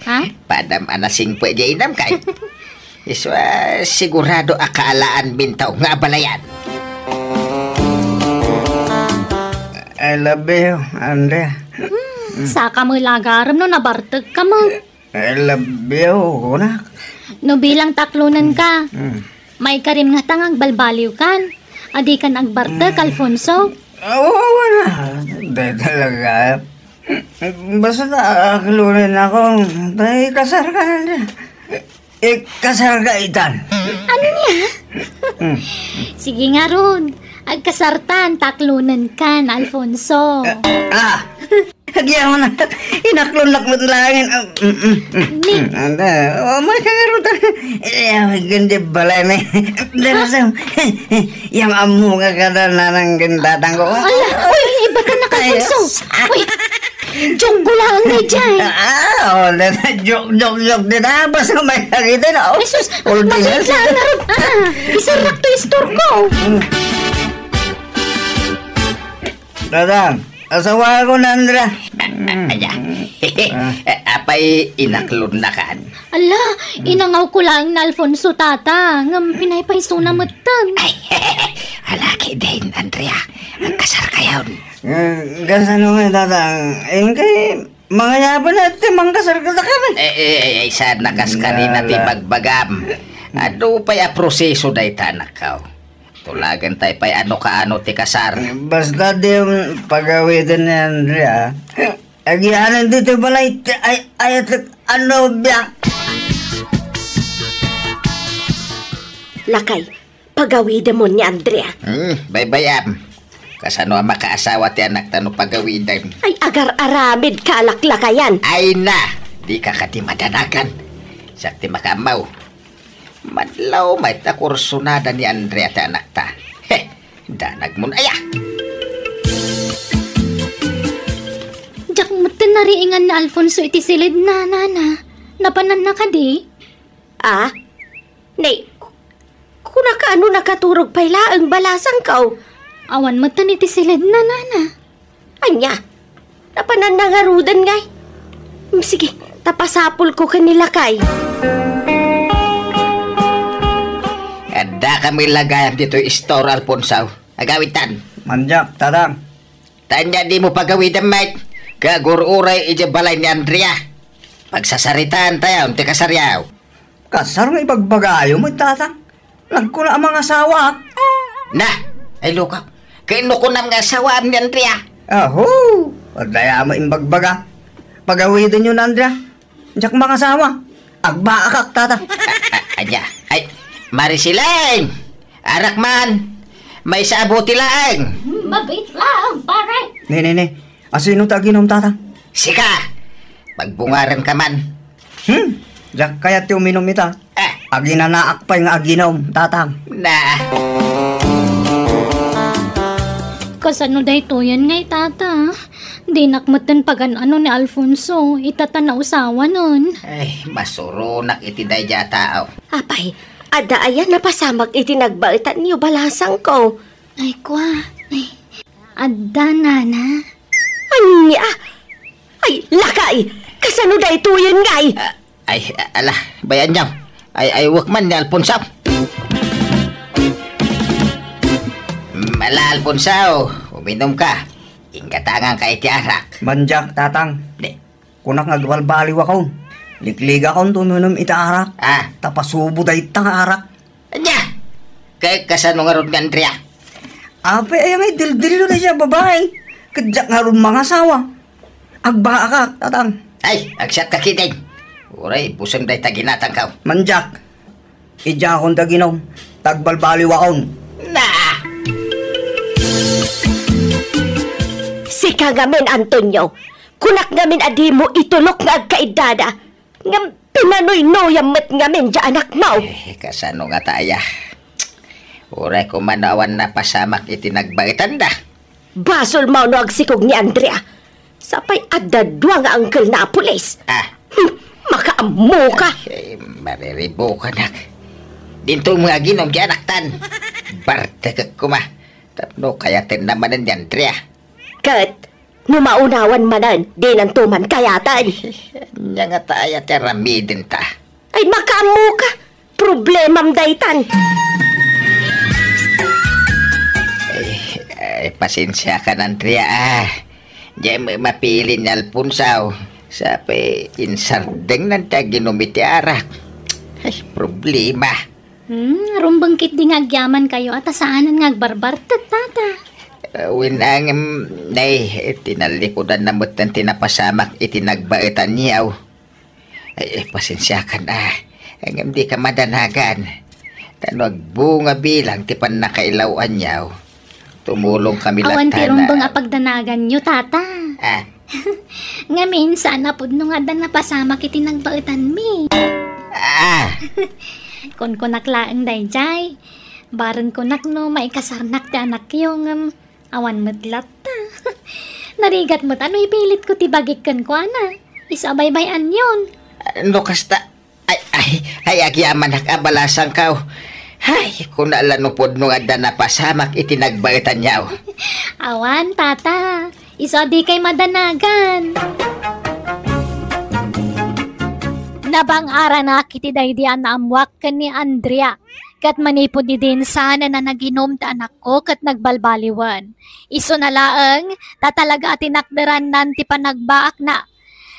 Ha? Padam a nasingpet diay inam kay. Isu a sigurado a kaalaanmin taw nga abalayan. I love you, Andrea. Hmm, saka met la agarem no nabartek ka met. I love you, kunak. No bilang ta aklonenka. Hmm. Maikarim ngata nga agbalbaliwkan. Adikan agbartek, hmm, Alfonso. Aw, wala. Di talaga. Basta ta-, aklonennakon. Tay, kasarka na. Ikasarka itan. Ania? Hmm. Sige ngarud. Agkasartan, ta aklonenkan, Alfonso. Ah, ah. Agyaman na. Inaklonnak met laeng. Ah, mm, mm, mm. Ni. Mm, anda. O, may kangarod. Eh, may ganda balay na. Dara sa. Yang ammo nga kada nanang gindatang ko. Ala, uy, iba ka na ka, ay, Bunso. Uy, joke ko lang na dyan. Ah, oh, joke, joke, joke. Di na, basta may nakita na. Oh, Jesus, ulti na. Makita na rin. Ah, isarap to istor ko. Hmm. Dadang, asawa ko na, Andra. Aya. Ah. Apay inaklonnakan. Ala, inangaw ko lang na Alfonso, tata. Ngem pinaypaysona metten. Ay, alaki din, Andrea. Agkasarkayon. Eh, kasano nga, Dadang? Engkay, mangayaban na ti mangkasar kadakayo. Eh, eh, eh, ay, saan nakas kanina ti bagbagam? Adu pay a proseso dayta, anakko. Tulagan tay pay ano kaano ti kasar. Basta di pagawiden ni Andrea. Agianan ditoy balay ti ay-, ayatek a nobia. Lakay, pagawidemon ni Andrea. Hmm, baybayam. Kasano a makaasawa ti anakta no pagawidem? Ay, agar-aramid ka, laklakayan. Ay na, dika kadi madanagan. Siak ti makaammo. Madlaw met a kursonada ni Andrea ti anakta. He, danagmon aya. Diak metten nariingan ni Alfonso iti siledna, nana. Napananna kadi? Ah? Nay, ku-, kunaka ano nakaturog pay laeng balasangko? Awan metten iti siledna, nana. Ania? Napananna ngaruden ngay? Mm, sige, ta pasapulko ken ni lakay. Adda kami lagayam ditoy istor, Alfonso. Agawidtan. Manjak, Dadang. Tanya di mo pagawidem met. Kagur-uray iti balay ni Andrea. Pagsasaritaan tayo, ti kasaryaw. Kasar nga ibagbagayo met, Dadang. Nagkuna a mangasawaak. Na, ay luka. Kay no kunam nga asawaam ni Andrea. Aho, adda aya met imbagbaga. Pagawidenyo na, Andrea. Diak mangasawa. Agbaakak, tata. A-, a-, ania? Ay, Marisileng! Arak man! Maysa a buti laeng! Mabit laeng, pare! Ne, ne, ne. Asino ti aginom, tata? Sika! Pagbungarenka man. Hmm, diak kayat ti uminom ita. Ah. Aginanaak pay nga aginom, tatang. Na. Kasano daytoyen ngay, tata? Dinak metten pagan-ano ni Alfonso, ita ta nausawanen. Ay, masuronak iti daydiay a tao. Apay, adda aya napasamak iti nagbaetanyo, balasangko? Ay, kua. Ay, adda, nana. Ania? Ay, lakay! Kasano daytoyen ngay? Ah, ay, ala, bay-anyo. Ay, ay, wek man ni Alfonso. Mm, ala, Alfonso, uminumka. Inggatanganka iti arak. Mandiak, tatang. Di. Kunak nga agbalbaliwakon. Likligakon ti uminum iti arak. Ah. Ta pasubo dayta nga arak. Ania? Kay kasano ngarud nga Andrea? Apay, aya nga idildillo dayta a babai. Ket diak ngarud mangasawa. Agbaakak, tatang. Ay, agsiatka ketdin. Uray, buseng dayta ginatangko. Mandiak. Idiakon ti aginom, ta agbalbaliwakon. Na! Sika ngamin, Antonio. Kunak ngamin a dimo itulok nga agkaiddada. Ngem pinanuynuyam met ngamin diay anakmo. Eh, kasano ngata aya? Uray koma no awan napasamak iti nagbaetanda. Basolmo no agsikog ni Andrea. Sapay adda dua nga angkelna a pulis. Ah. Hmm, makaammoka. Ay, mariribukanak. Dinto nga aginom diay anaktan. Bartekek koma. Tapno kayatenna manen ni Andrea. Ket, no maunawan manen, dinanto man kayaten. Ania ngata aya ti aramidenta? Ay, makaammoka. Problemam daytan. Ay, ay, pasensiakan, Andrea, ah. Diay met mapili ni Alfonso. Sapay insardengnan ti aginom iti arak. Ay, problema. Hmm, rumbeng ketdi nga agyamankayo a ta saanen nga agbarbartek, tata. Ah, wen, ngem, nay, tinallikudanna metten ti napasamak iti nagbaetanyo. Ay, ay, pasensiakan, ah. Ngem dika madanagan. Ta no agbunga bilang ti pannakailaw-anyo, tumulongkami latta. Awan ti rumbeng a pagdanaganyo, tata. Ah. Ngamin, saan a pudno nga adda napasamak iti nagbaetanmi. Ah. Kunkunak laeng daydiay. Bareng kunak no maikasarnak ti anakyo, ngem awan met latta. Narigat met a no ipilitko ti bagik kenkuana. Isu a baybay-anyon. No kasta, ay, ay, ay, agyamanak a balasangko. Ay, kuna la no pudno nga adda napasamak iti nagbaetanyo. Awan, tata. Isu a dikay madanagan. Nabang-aranak iti daydi a naammoak ken ni Andrea. Ket manipud idin saan a naginom ti anakko ket nagbalbaliwen. Isuna laeng, ta talaga a tinakderannan ti panagbaakna.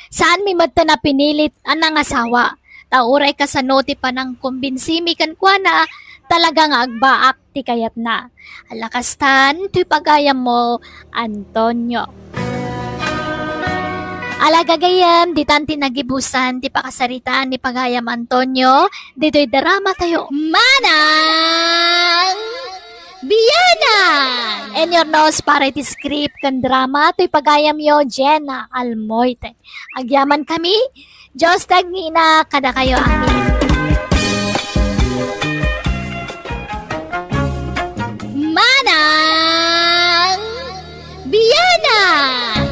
Saanmi metten a pinilit a nangasawa. Ta uray kasano ti panangkumbinsimi kenkuana, talaga nga agbaak ti kayatna. Ala kastan, toy pagayammo, Antonio. Ala gagayyem, ditan ti nagibusan ti pakasaritaan ni pagayam Antonio, ditoy drama tayo. Manang Bianang! And your nose para iti script ken drama, toy pagayamyo, Jenna Almoite. Agyamankami, Dios ti agngina kadakayo amin. Manang Bianang!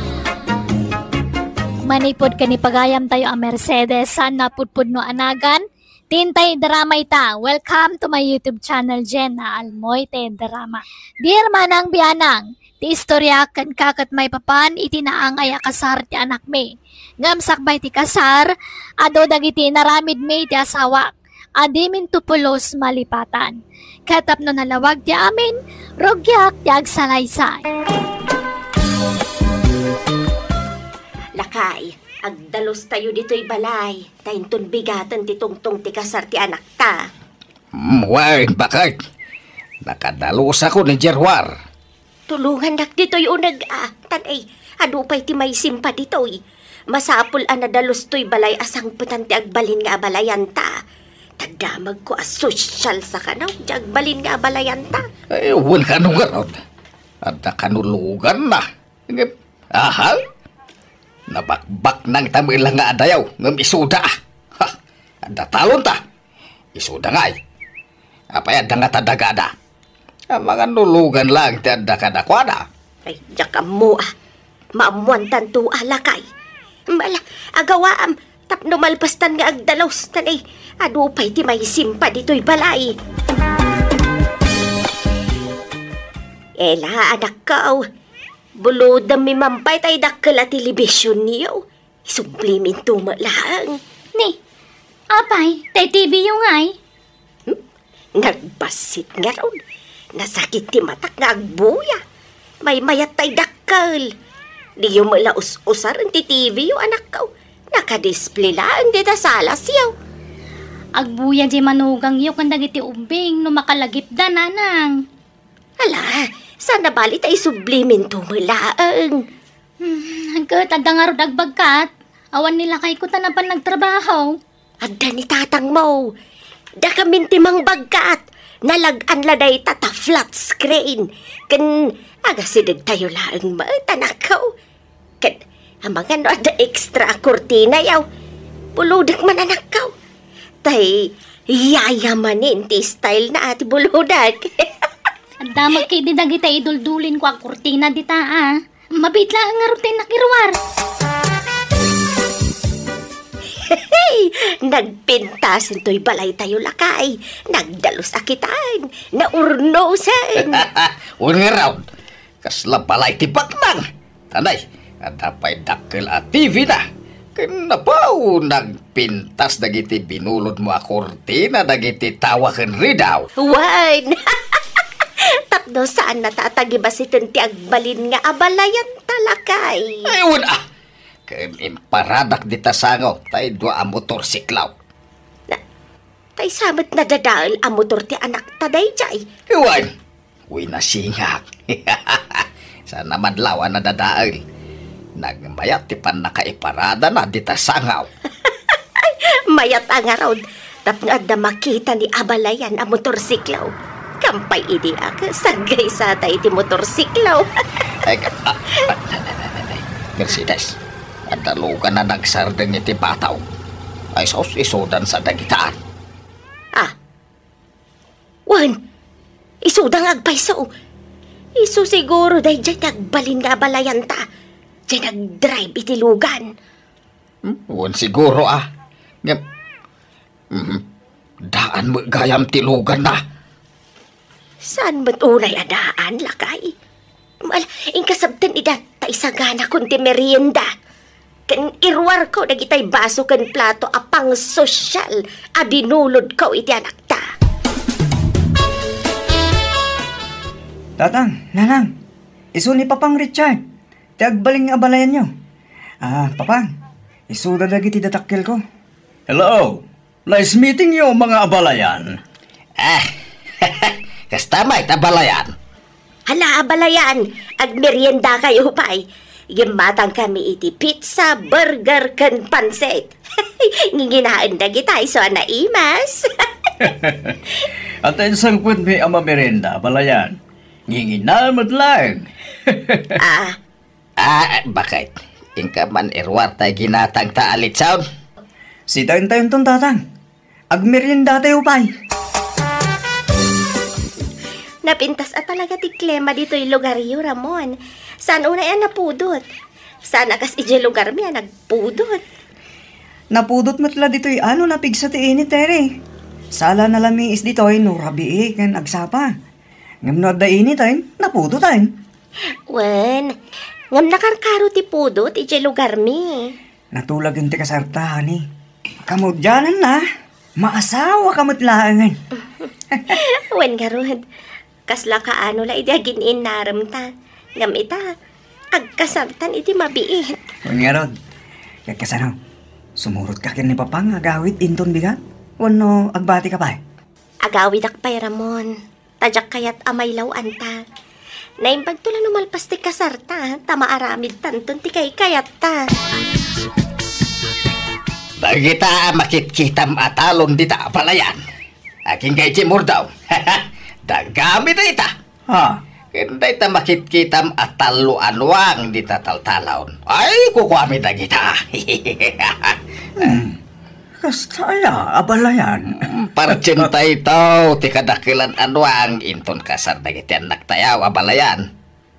Manipud ken ni pagayamtayo a Mercedes, saan a pudpudno a nagan, ti intay drama ita. Welcome to my YouTube channel, Jenna Almoite Drama. Dear Manang Bianang, ti istorya kenka ket maipapan iti naangay a kasar ti anakmi. Ngem sakbay ti kasar, adu dagiti inaramidmi iti asawak a diminto pulos malipatan. Ket tapno nalawag ti amin, rugiak ti agsalaysay. Lakay, agdalustayo ditoy balay, ta inton bigaten ti tungtong ti kasar ti anakta. Mm, wen, baket. Nakadalusakon idiay ruar. Tulongannak ditoy uneg, a. Tan, ay, adu pay ti maisimpa ditoy. Masapul a nadalus toy balay a sangpetan ti agbalin nga abalayanta. Ta damagko a sosyal sa kano, ti agbalin nga abalayanta. Ay, wen kano ngarud. Adda kano luganna. Ngem, aha? Nabakbaknangta met la nga adayo, ngem isuda. Ha? Adda talonta. Isuda ngay. Apay adda nga tadagada? Amangan no lugan laeng ti adda kadakuada. Ay, diak ammo a. Maammoantanto a, lakay. Mala, agawaam, tapno malpastan nga agdalus, ta nay, adu pay ti maisimpa ditoy balay. Ela, anakko, bulodemmi man pay tay dakkel a telebisionyo. Isubliminto met laeng. Ni, apay, tay T V yo ngay? Hmm? Nagbassit ngarud. Nasakit ti matak nga agbuya. Maymayat tay dakkel. Diyo met la us-usaren ti T V yo, anakko. Nakadisplay laeng dita salasyo. Agbuya diay manugangyo ken dagiti ubbing no makalagipda, nanang. Ala, saan a bali ta isubliminto met laeng. Hmm, ket adda ngarud agbagkat. Awan ni lakayko ta napan nagtrabaho. Adda ni tatangmo. Dakamin ti mangbagkat. Nalag-an la dayta ta flat screen. Ken agasidegtayo laeng met, anakko. Ket amangan no adda extra a kurtinayo. Bulodek man, anakko. Tay, yayamanen ti style na ti bulodek. Adda met ketdi dagiti iduldulinko a kurtina dita, a. Mabiit laeng ngarud ti nakiruar. Hey! Nagpintasen toy balaytayo, lakay. Nagdalus a kitan. Naurnosen. Wen ngarud. Kasla balay ti baknang. Tanay, adda pay dakkel a T V na. Ken napaw, nagpintas dagiti binulodmo a kurtina dagiti tawa ken ridaw. Wen! Tapno saan nata a tagibasiten ti agbalin nga abalayan ta, lakay. Ay, wen, a! Ken imparadak dita sango tay dua a motorsiklaw. Na, tay sa met nadadael a motor ti anakta daydiay? Wen, Uy, nasingak. Saan a madlaw a nadadael. Nagmayat ti pannakaiparadana dita sangaw. Mayat a ngarud, tapno adda makita ni abalayan a motorsiklo. Kampay idi a, sargaysa ta iti motorsiklo. Ay, ah, ah, nay, nay, nay, nay, nay. Mercedes, adda lugan a nagsardeng iti bataw. Ay, sus, isudan sa dagitaan. Ah, Wen, isuda nga agpayso. Isu siguro daydiay ti agbalin nga abalayanta. Diay nagdrive iti lugan. Hmm, wen siguro, a. Ngem, mhm, daan met gayam ti luganna. Saan met unay a daan, lakay? Mal, inkasabten ida, ta isaganakon ti merienda. Ken iruarko dagitay baso ken plato a pangsosyal a binulodko iti anakta. Tatang, Nanang, isu ni Papang Richard, ti agbalin nga abalayanyo. Ah, Papang, isuda dagiti dadakkelko. Hello. Nice meeting you, mga abalayan. Ah, kasta met, abalayan. Hala, abalayan, agmerienda kayo pay. Gimmatang kami iti pizza, burger, ken pansit. Nginginaen dagita isu a naimas. At insangpet mi a mamerienda, abalayan. Nginginaen met laeng. Ah, Ah, baket. Inka man iruar tay ginatangta a litson. Sitaentayon ton, Tatang. Agmeriendatayo pay. Napintas a talaga ti klima ditoy lugaryo, Ramon. Saan unay a napudot? Saan a kas idiay lugarmi a nagpudot? Napudot met la ditoy ano napigsa ti init, Tere. Sala na lamiis ditoy no rabii ken agsapa. Ngem no adda initen, napudoten. Wen, ngem nakarkaro ti pudot idiay lugarmi. Natulagen ti kasarta, honey. Kamaudiananna, maasawaka met laengen. Wen ngarud, kasla kaano la idi agin-innaremta. Ngem ita, agkasartan iti mabiit. Wen ngarud, ket kasano? Sumurotka ken ni Papang agawid inton bigat? Wenno agbatika pay? Agawidak pay, Ramon. Ta diak kayat a mailaw-anta. Naimbagto la no malpas ti kasarta, ta maaramidtanton ti kaykayatta. Dagita a makitkitam a talon dita, abalayan. Agingga idiay murdom. Dagami dayta. Ha? Ken dayta makitkitam a tallo a nuang dita taltalon. Ay, kukuami dagita. Hmm. Kasta aya, abalayan? Partsien tayo ti kadakelan a nuang inton kasar dagiti annaktayo, abalayan.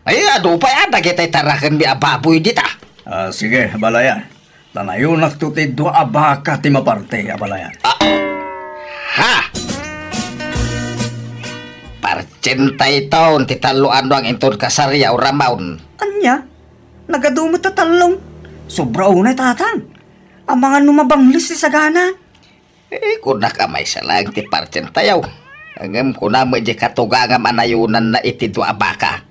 Ay, adu pay a dagiti tarakenmi a baboy dita. Ah, sige, abalayan. Tanayonakto ti dua a baka ti maparte, abalayan. Ah. Ha? Partsien tayo ti tallo a nuang inton kasaryo, Ramon. Ania? Nagadu met a tallo? Sobra unay, tatang. Amangan no mabangles ti sagana. Eh, kunak a maysa laeng ti partsien tayo. Ngem kuna met diay katugangam a nayonanna iti dua a baka.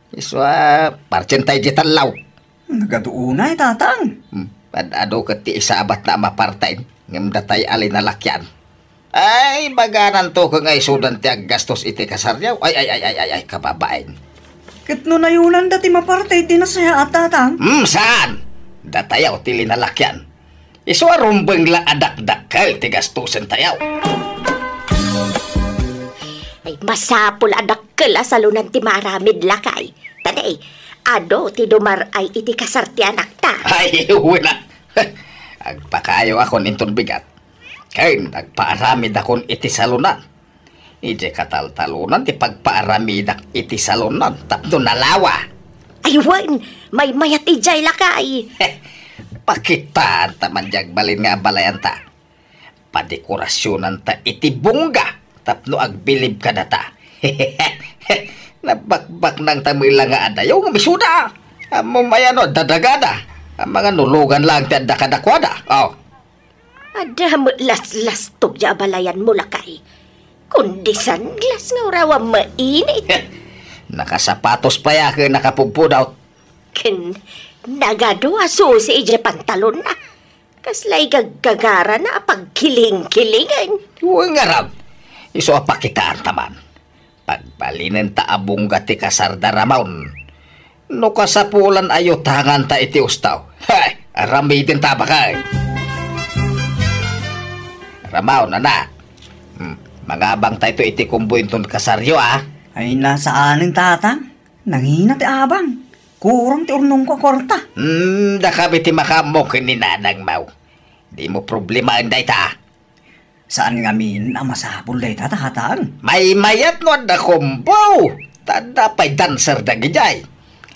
Isu a partsien tayo diay tallo. Nagadu unay, tatang. Hmm, ad-adu ket ti isabatna a maparten, ngem datay a linalakian. Ay, bagananto ket nga isudan ti aggastos iti kasaryo. Ay, ay, ay, ay, ay, ay, kababain. Ket no nayonanda ti maparte iti nasayaat, tatang? Hmm, saan? Datayo ti linalakian. Isu a rumbeng la a dakdakkel ti gastosen tayo. Ay, masapul a dakkel a salonan ti maaramid, lakay. Tani, adu ti dumar-ay iti kasar ti anakta. Ay, wen a. Agpakaayawakon inton bigat. Ken agpaaramidakon iti salonan. Idiay kataltalonan ti pagpaaramidak iti salonan tapno nalawa. Ay, wen, maymayat idiay, lakay. Pakitaan ta man diay agbalin nga abalayanta. Padekorasionanta iti bongga tapno agbilib kadata. Nabakbaknangta met la nga adayo ngem isuda. Ammom aya no adda dagada. Amangan no lugan laeng ti adda kadakuada. Oh. Adda met laslastog diay abalayanmo, lakay. Kundi sunglass nga uraw a mainit. Nakasapatos pay a ket nakapudpudot. Ken nagadu a susi idiay pantalonna. Kasla igaggagarana a pagkilingkilingen. Wen ngarud, isu a pakitaanta man. Pagbalinenta a bongga ti kasarda, Ramon. No kasapulan a yutanganta iti usto, hay, aramidenta, bakay. Ramon, anak. Hmm, mangabangtayto iti kumbo inton kasaryo, a. Ay, saanen, tatang. Nangina ti abang. Kurang ti urnongko a kuarta. Hmm, dakami ti makaammo ken ni nanangmo. Dimo problemaen dayta. Saan ngamin a masapul dayta, tatang? Maymayat no adda kumbo. Ta adda pay dancer dagidiay.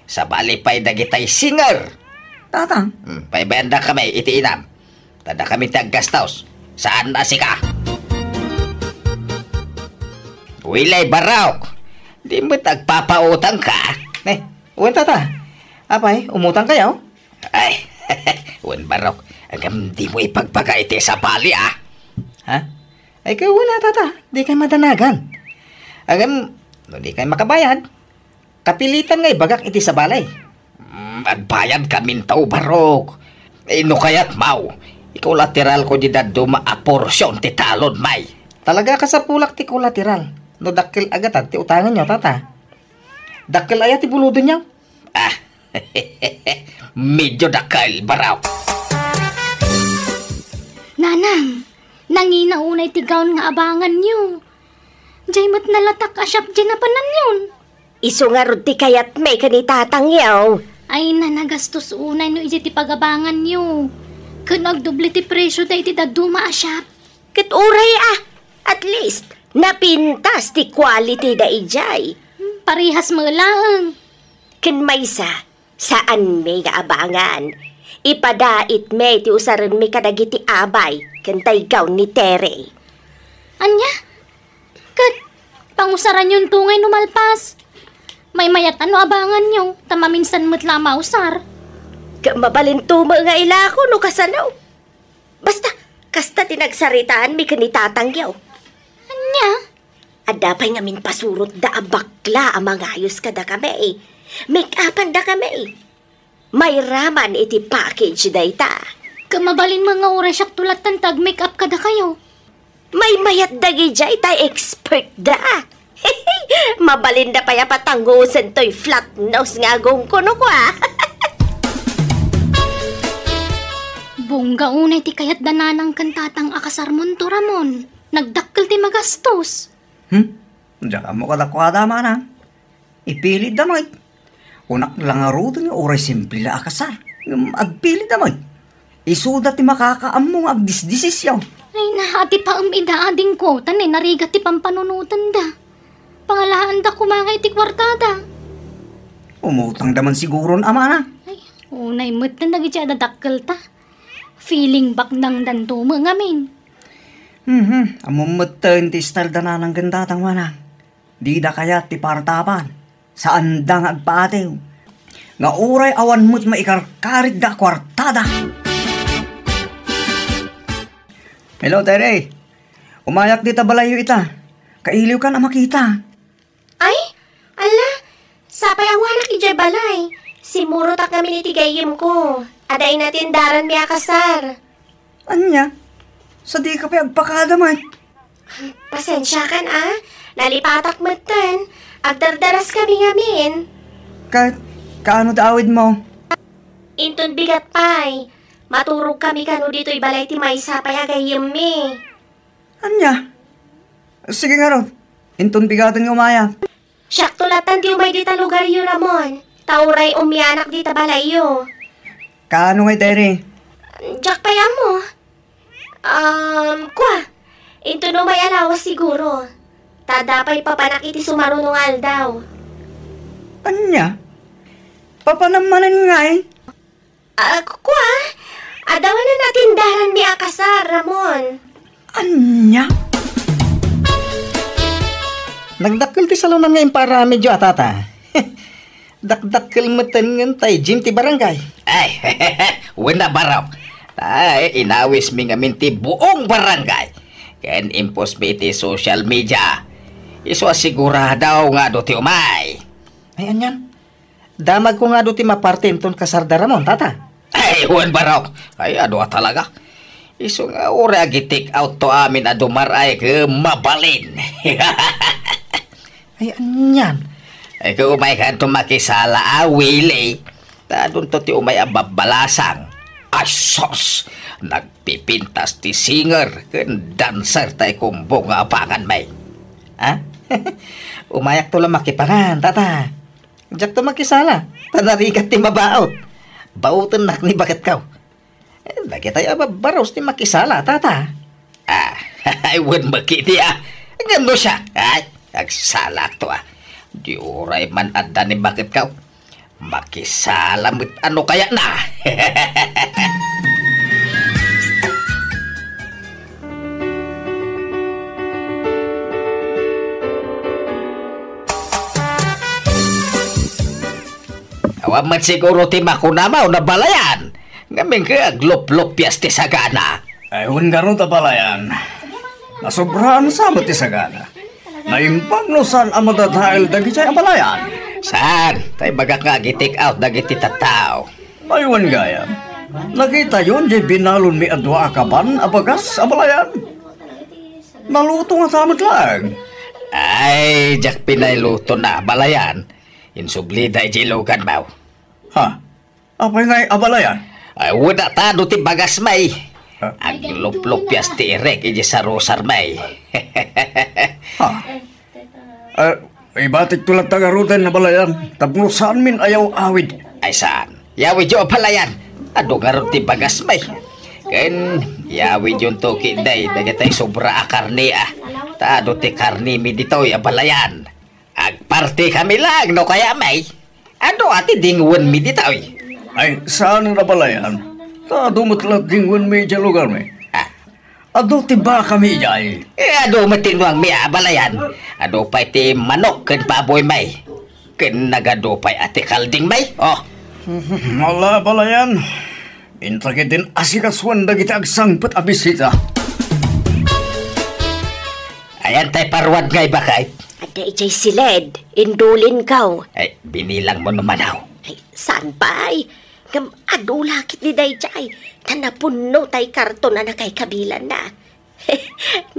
Sabali pay dagitay singer. Tatang? Hmm, paybayandankami iti inam. Ta dakami ti aggastos. Saan a sika? Wilay, Barok. Di met agpapautangka. Eh, wen, tata. Apay, umutangkayo? Ay, wen, Barok, ngem dimo ipagbaga iti sabali, a. Ha? Ay, ket wen a, tata, dikay madanagan. Ngem, no dikay makabayad, kapilitan nga ibagak iti sabali. Mm, agbayadkaminto, Barok. Eh, no kayatmo, ikolateralko diay dadduma a porsion ti talon, may. Talaga a kasapulak ti kolateral. No dakkel a gatad ti utanganyo, tata. Dakkel aya ti bulodenyo? Ah, medyo dakkel, Barok. Nanang, nangina unay ti gown nga abanganyo. Diay met nalatak a shop diay napananyon. Isu ngarud ti kayatmi ken ni tatangyo. Ay, na, nagastos unay no idiay ti pagabanganyo. Ken agdoble ti presio daydi dadduma a shop. Ket uray a, at least, napintas ti quality da idiay. Hmm, parehas met laeng. Ken maysa, saanmi nga abangan. Ipadaitmi ti usarenmi kadagiti abay ken daydi gown ni Tere. Ania? Ket pangusaranyonto ngay no malpas. Maymayat a no abanganyo, ta maminsan met la a mausar. Ket mabalinto met nga ilako no kasano. Basta, kasta ti nagsaritaanmi ken ni tatangyo. Ania? Adda pay ngamin pasurotda a bakla a mangayos kadakami. Make-upandakami. Mairaman iti package dayta. Ket mabalin met nga uray siakto lattan ti ag-make-up kadakayo. Maymayat dagidiay ta expert da. Mabalinda pay a patangosen toy flat nose nga agongko no kua. Bongga unay ti kayat da nanang ken tatang a kasarmonto, Ramon. Nagdakkel ti magastos. Hmm? Diak ammo kadakuada, manang. Ipilitda met. Kunak la ngaruden nga uray simple la a kasar. Ngem agpilitda met. Isuda ti makakaammo nga agdisdesisyon. Ay, naatipaem ida, adingko, ta narigat ti pampanunotenda. Pangalaanda koma nga iti kuartada. Umutangda man siguron, manang. Ay, unay met dagiti adda dakkelta. Feeling baknangdanto met ngamin. Mhm, ammom metten ti style da nanang ken tatang, manang. Dida kayat ti partaban. Saanda nga agpaatiw. Nga uray awan met maikarkaritda a kuartada. Hello, Tere. Umayak dita balayyo ita. Kailiwkan a makita. Ay, ala, sapay awanak idiay balay. Simmurotak ngamin iti gayyemko. Adda inatendaranmi a kasar. Ania? Sadika pay agpakada met. Pasensiakan a, nalipatak metten. Agdardaras kami ngamin. Ket, kaano ti awidmo? Inton bigat pay, maturog kami kano ditoy balay ti maysa pay a gayyemmi. Ania? Sige ngarud, inton bigaten nga umayak. Siakto latan ti umay dita lugaryo, Ramon. Ta uray umianak dita balayyo. Kaano ngay, Tere? Diak pay ammo. Um, kua, inton umay a lawas siguro. Ta adda pay papanak iti sumaruno nga aldaw. Ania? Papanam manen ngay? Ah, kua, adda wen a natendaranmi a kasar, Ramon. Ania? Nagdakkel ti salonan nga impaaramidyo a tata. Dakdakkel metten ngen tay Jim ti barangay. Ay, wen a, barok. Tay, inawismi ngamin ti buong barangay. Ken imposmi iti social media. Isu a sigurado nga adu ti umay. Ay, anian? Damagko nga adu ti maparte inton kasar da Ramon, tata. Ay, wen, barok. Ay, adu a talaga. Isu nga uray agi-take out to amin a dumar-ay ket mabalin. Ay, anian? Ay, ket umay kanto makisala a, Willie. Ta adunto ti umay a babbalasang. Ay, sus! Nagpipintas ti singer ken dancer tay kumbo nga abangan, may. Ha? Umayakto la makipangan, tata. Diakto makisala, ta narigat ti mabaut. Bautennak ni baketko. Eh, dagitay a babbarus ti makisala, tata. Ah, ay, wen met ketdi, ah. Ngem no siak, ay, agsalakto, ah. Di uray man adda ni baketko. Makisala met a no kayatna. Awan met siguro ti makunam a nabalayan. Ngamin ket agluplupias ti sagana. Ay, wen ngarud, abalayan. Nasobraan sa met ti sagana. Naimbag no saan a madadael dagiti abalayan. Saan? Tay bagak nga agi-take out dagiti tattao. Ay, wen gayam. Nakitayon diay binalonmi a dua a kaban a bagas, abalayan. Naluto ngata met laeng. Ay, diak pinay luto na, abalayan. Insublida idiay lugarmo. Ha? Apay ngay, abalayan? Ay, wen a ta adu ti bagas, may. Ha? Agluplupias ti irek idiay sarusar, may. Ha? Ah, ibatikto latta ngaruden, abalayan, tapno saanmin a yaw-awid. Ay, saan? Yawidyo, abalayan. Adu ngarud ti bagas, may. Ken, yawidyonto ketdi dagitay sobra a karne, ah. Ta adu ti karnemi ditoy, abalayan. Agpartikami laeng no kayat, may. Adu a ti dingwenmi ditoy. Ay, saan a, abalayan? Ta adu met la dingwenmi idiay lugarmi. Ah. Adu ti bakami idiay. Eh, adu met ti nuangmi, ah, abalayan. Adu pay ti manok ken baboy, may. Ken nagadu pay a ti kalding, may. Oh. Ala, abalayan. Inta ketdin asikasuan dagiti agsangpet a bisita. Ayan tay paruad nga ibakay. Adda idiay siled, indulinko. Ay, binilangmo no manaw. Ay, saan pay? Ngem adu la ketdi daydiay, ta napunno tay karton a nakay kabilanna.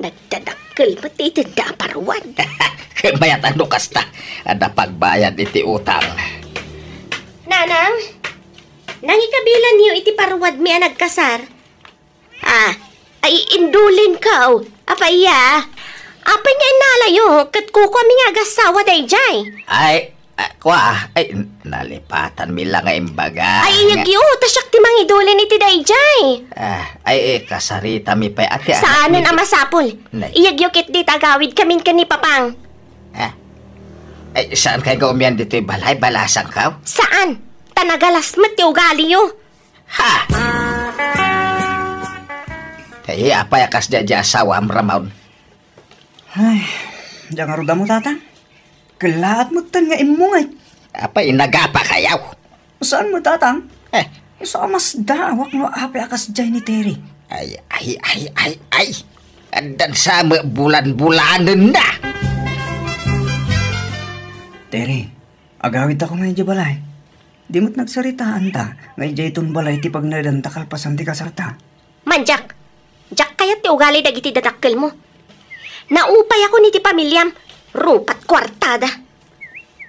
Nagdadakkel met ti itedda a paruad. Ket mayat a no kasta, adda pagbayad iti utang. Nanang, nangikabilanyo iti paruadmi a nagkasar? Ah, ay, indulinko. Apay ya? Apay nga innalayo, ket kukuami nga agassawa daydiay? Ay, ah, kua, ay, nalipatanmi la nga imbaga. Ay, iyagyo, ta siak ti mangidulin iti daydiay. Ah, ay, eh, kasaritami pay, ati, anak. Saanen a masapul. Nay. Iyagyo ket di tagawid kamin ken ni Papang. Ah. Ay, saan kay nga umian ditoy balay? Balasangkaw? Saan? Ta nagalas met ti ugaliyo. Ha! Ay, apay a kasdiay di asawam, Ramon? Ay, diak ngarud ammo, Tatang. Kellaat metten nga immungay. Apay, inagapakayo? Saan met, Tatang? Eh. Isu a masdaawak no apay a kasdiay ni Terry. Ay, ay, ay, ay, ay. Addan sa met bulan-bulanenna. Terry, agawidtako nga idiay balay. Di met nagsaritaanta nga idiay ton balay ti pagnaedanta kalpasan ti kasarta. Mandiak, diak kayat ti ugali dagiti dadakkelmo. Naupayak iti pamiliam, rupat kuartada.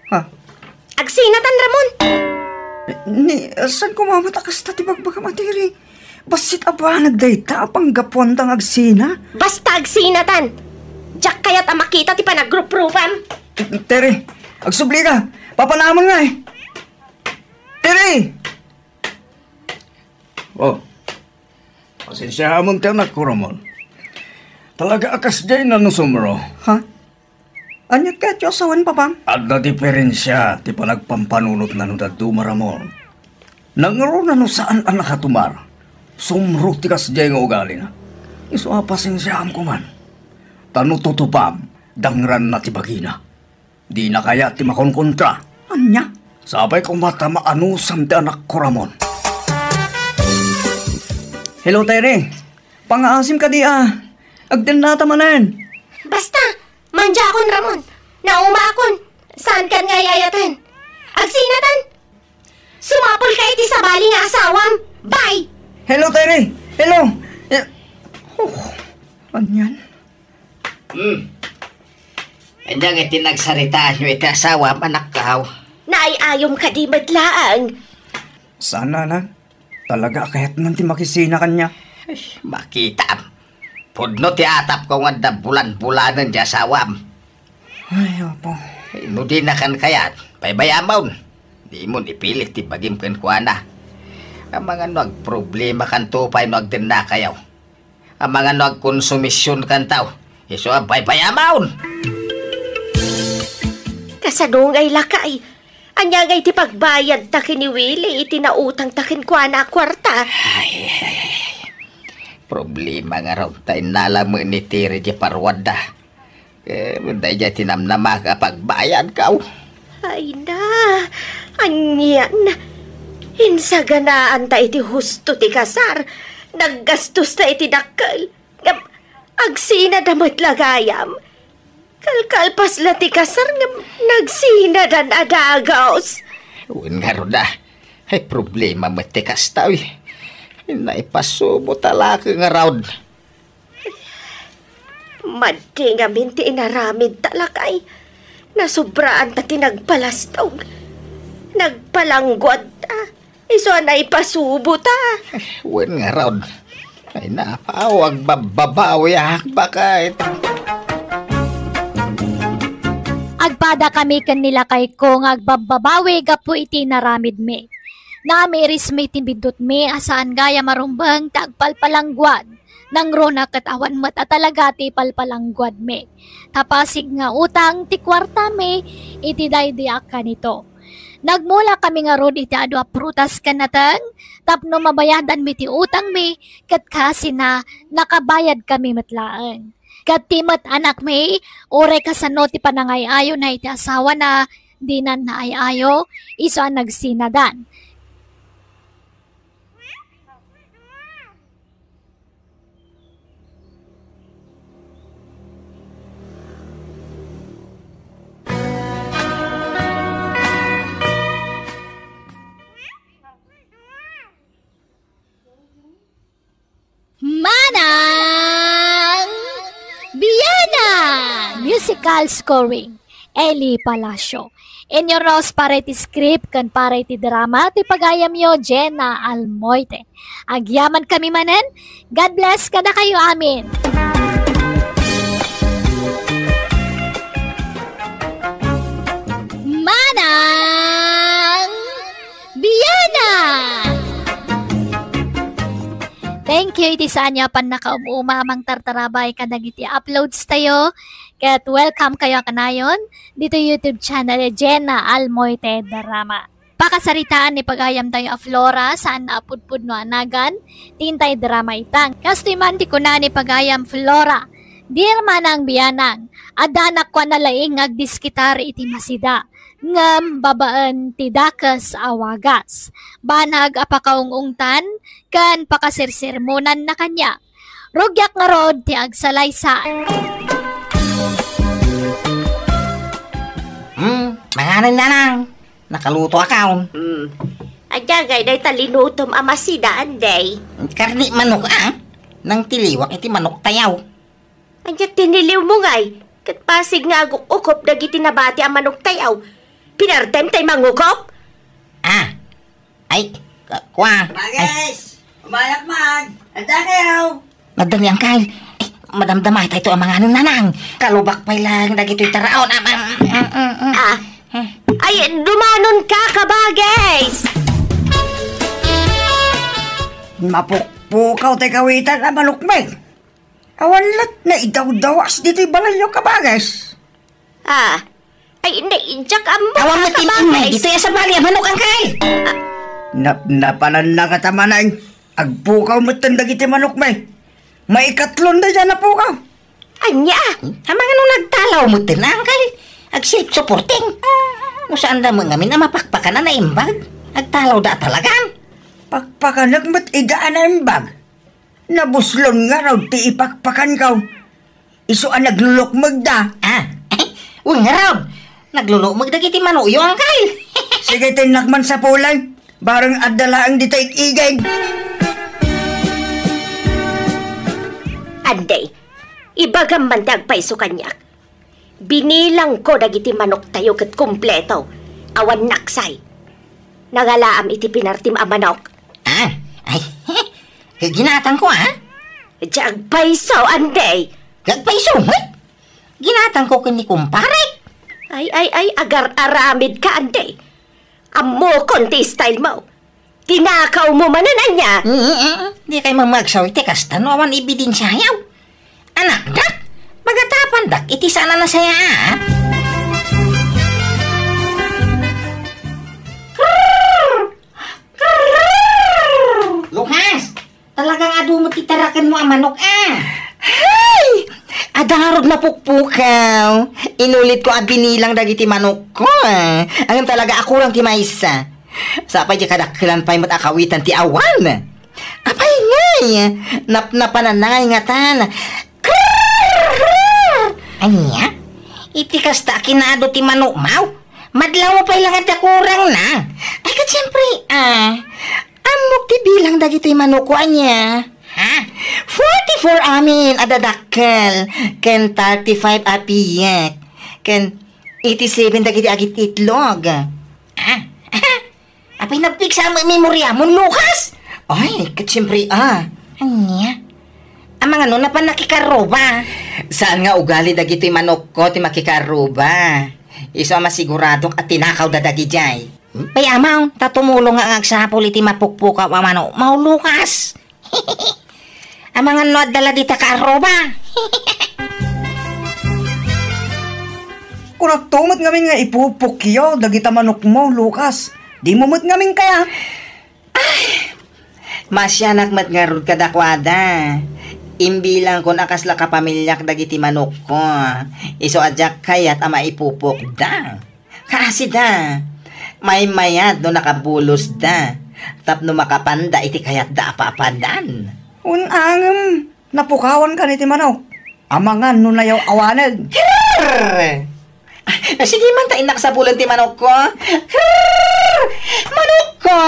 Ha? Agsinatan, Ramon! Ni, saan koma met a kasta ti bagbagam a Terry? Bassit a banag dayta a panggapuanta nga agsina? Basta agsinatan! Diak kayat a makita ti panagruprupam. Terry, agsublika! Papanamon nga eh! Terry! Oh, pasensiaamon ti anakko, Ramon. Talaga a kasdiay na no sumro. Ha? Aniat kayatyo a sawen, Papang? Adda diferensia ti panagpampanunotna no dadduma, Ramon. Nangruna no saan a nakatumar, sumro ti kasdiay nga ugalina. Isu a pasensiaam koman. Ta no tutupam, dangranna ti bagina. Dina kayat ti makonkontra. Ania? Sapay koma ta maanusam ti anakko, Ramon. Hello, Terry. Pangaasim kadi a? Agdennata manen. Basta, mandiakon, Ramon. Naumaakon. Saankan nga ay-ayaten. Agsinatan. Sumapulka iti sabali nga asawam. Bye! Hello, Terry. Hello. Eh, oh, anian? Hmm. Ania nga ti nagsaritaanyo iti asawam, anakkaw? Naay-ayom kadi met laeng. Saan, Nanang. Talaga a kayatnan ti makisina kaniak. Ay, makitaam. Pudno ti atapko nga adda bulan-bulanen ti asawam. Ay, Apo. Ay, no dinakan kayat, baybay-amon. Dimon ipilit ti bagim kenkuana. Amangan no agproblemakanto pay no agdennakayo. Amangan no agkonsumisionkanto, isu a baybay-amon. Kasano ngay, lakay? Ania ngay ti pagbayadta ken ni Willie iti nautangta kenkuana a kuarta? Ay, ay, ay. Problema ngarud ta innala met ni Terry diay paruarda. Eh, daydiay ti namnamaak a pagbayadko. Ay na, anian. Insaganaanta iti husto ti kasar. Naggastosta iti dakkel. Ngem, agsinada met la gayam. Kalkalpas la ti kasar ngem nagsinadan a dagus. Wen ngarud a. Ay, problema met ti kasta, uy. Naipasubo ta la ket ngarud. Madi ngamin ti inaramidta, lakay. Nasobraanta ti nagpalastog. Nagpalangguadta. Isu a naipasubo ta. Wen ngarud. Ay, napaw, agbabbabawiak, baket. Agpadakami ken ni lakayko nga agbabbabawi gapu iti inaramidmi. Naamirismi ti biddutmi a saan gayam a rumbeng ti agpalpalangguad. Nangruna ket awan met a talaga ti palpalangguadmi. Ta pasig nga utang ti kuartami iti daydi a kanito. Nagmulakami ngarud iti adu a prutas ken nateng tapno mabayadanmi ti utangmi, ket kasina, nakabayadkami met laeng. Ket ti met anakmi, uray kasano ti panangay-ayona iti asawana, dinan naay-ayo, isu a nagsinadan. Manang Biana! Musical scoring. Eli Palacio. Inyo runa para iti script ken para iti drama ti pagayamyo, Jenna Almoite. Agyamankami manen, God bless kadakayo amin. Manang Biana! Thank you iti saanyo a pannakaum-uma a mangtartarabay kadagiti uploads tayo. Ket welcome kayo a kanayon dito YouTube channel Jenna Almoite Drama. Pakasaritaan ni pagayam tayo a Flora, saan a pudpudno a nagan, ti intay drama ita. Kastoy man ti kuna ni pagayam Flora, Dear Manang Bianang, adda anak ko a nalaing nga agdiskitar iti masida, ngem babaen ti dakes a wagas. Banag a pakaung-ungtan ken pakasirsermonan na kaniak. Rugiak ngarud ti agsalaysay. Hmm, manganen nanang. Nakaluto akaon. Hmm. Adda ngay dayta linutom a masida, Anday? Karni manok, a? Nang tiliwak iti manok tayaw. Ania ti niliwmo ngay? Ket basig nga aguk-ukop dagiti nabati a manok tayaw. Pinartem tay mangukop? Ah. Ay, ka-, kua. Ay. Bagis! Umayak man! Adda kayo! Madali, Angkal. Ay, madamdama tayo a manganen nanang. Kalubak pay lang dagitoy taraon. Am, am, am, am, am. Ah. Ay, dumanon ka, kabagis! Mapukpukaw tay kawitan a manok mi. Awan lat na idawdawas ditoy balayyo, kabagis. Ah, ay, naidyak ammo. Awan met kabagis. Ditoy a sabali a manok, Angkal. Nap-, napanan na katamanay. Agpukaw met dagiti manok, may. Maikatlon da dyan napukaw. Anya? Amangano nagtalaw met, Angkal? Ag self-supporting. No saan da mo ngamin a mapakpakan a naimbag? Agtalaw da talagan. Pakpakanak met ida a naimbag. Nabuslon ngarud ti ipakpakanko. Isu a naglulukmeg da. Ah, wen ngarud. Naglulukmeg dagiti manokyo, Angkal. Sige, tinnak man sapulay. Bareng adda laeng dita ig-igid. Anday, ibagam man ti agpayso kaniak. Binilangko dagiti manoktayo ket kompleto. Awan naksay. Nangalaam iti pinartim a manok. Ah, ay, ginatangko, ah. Diay agpayso, Anday. Agpayso met? Ginatangko ken ni kumparek. Ay, ay, ay, agar-aramid ka, Anday. Ammokon ti style mo. Tinakaw mo manen, ania? Mm, mm, mm. Di kay mamagsaw iti kasta no awan ebidensiayo. Anakdak, pagatapandak iti saan a nasayaat. Lukas, talagang adu met ti tarakenmo a manok, a. Hay! Adda ngarud napukpukaw. Inulitko a binilang dagiti manokko, a. Ngem talaga a kurang ti maysa. Sapay diay kadakkelan pay met a kawitan ti awan. Apay ngay? Napnapananna ngay ngatan. Ania? Iti kasta a kinaadu ti manokmaw? Madlawmo pay la nga adda kurangna. Ay, ket siempre, a. Ammok ti bilang dagitoy manokko, ania? Ha? Forty-four amin a dadakkel, ken thirty-five a piek, ken eighty-seven dagiti agit-itlog. Ah? Apay, nagpigsa met memoriamon, Lukas? Ay, ket siempre, a. Ania? Amangan no napan nakikarruba? Saan nga ugali dagitoy manokko ti makikarruba. Isu a masiguradok a tinakawda dagidiay. Pay, amaw, ta tumulong nga agsapul iti mapukpukaw a manokmaw, Lukas. Amangan no adda la dita kaarruba. Kunakto met ngamin nga ipupukyo dagita manokmo, Lukas. Dimo met ngamin kaya. Ay, masianak met ngarud kadakuada. Imbilangkon a kasla kapamiliak dagiti manokko. Isu a diak kayat a maipupokda. Kaasida, maymayat no nakabulosda, tapno makapanda iti kayatda a papadan. Wen, ngem napukawan kan iti manok. Amangan no nayaw-awaneg. Krrr! Ah, sige man ta innak sapulen ti manokko. Krrr! Manokko!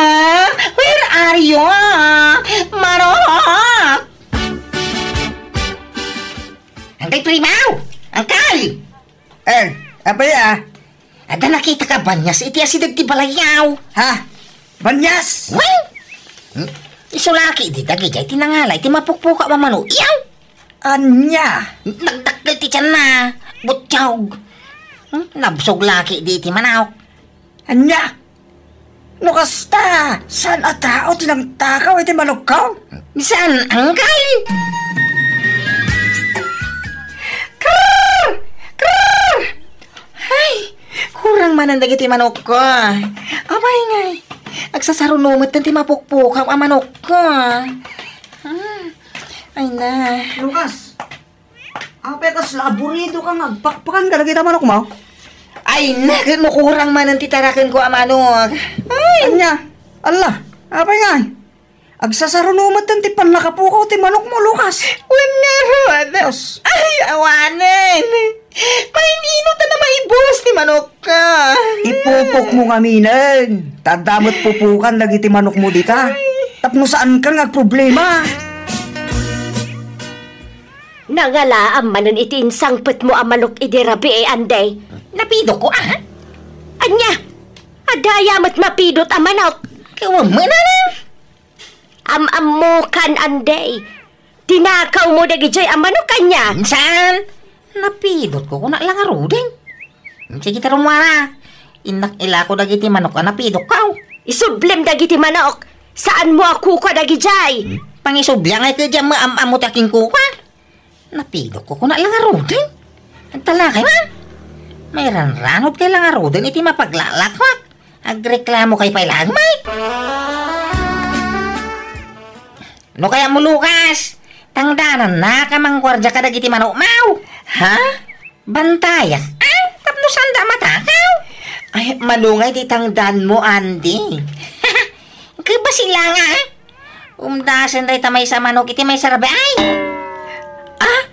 Where are you? Manok! Angkay Primaw! Angkay! Eh, Apay a? Adda nakitaka a banias iti asideg ti balayyaw. Ha? Banias? Wen! Hmm? Isu la ketdi dagidiay ti nangala iti mapukpukaw a manok. Iyaw! Ania? Nagdakkel ti tianna. Butiog. Hmm? Nabsog la ketdi iti manok. Ania? No kasta, saan a tao ti nangtakaw iti manokko? Saan, angkel? Krrr! Krrr! Ay, kurang manen dagiti manokko. Apay ngay, agsasaruno metten ti mapukpukaw a manokko. Hmm. Ay na. Lucas, apay kasla aburidoka nga agpakpakan kadagiti manokmo? Ay na, ket no kurang manen ti tarakenko a manok. Ay! Ania? Alla, apay ngay? Agsasaruno metten ti pannakapukaw ti manokmo, Lucas. Wen ngarud. Yes. Ay, awanen. Painino ta na maibus ti manokka? Ipupokmo ngaminen. Ta adda met pupukan dagiti manokmo dita. Tapno saankan nga agproblema. Nangalaam manen iti insangpetmo a manok idi rabii, Anday. Napidokko, a? Ania? Adda aya met mapidot a manok? Kawan man, a? Am-ammokan, Anday. Tinakawmo dagidiay a manok, ania? Saan? Napidotko, kuna la ngaruden. Sige, ta rummuar. Innak ilako dagiti manok a napidokko. Isublem dagiti manok. Saanmo a kukua dagidiay. Pangisubli ngay ket diak maam-ammo ti akinkukua. Napidokko, kuna la ngaruden. Agtalakay man. Mairanranutkay la ngaruden iti mapaglalakwak. Agreklamokay pay laeng, may. No kayatmo, Lucas, tangdanannaka a mangguardia kadagiti manokmo. Ha? Bantayak. Ah, tapno saanda a matakaw? Ay, mano ngay ti tangdanmo, Andy. Kebasi la nga, ah. Umdasen dayta maysa a manok iti maysa a rabii. Ah,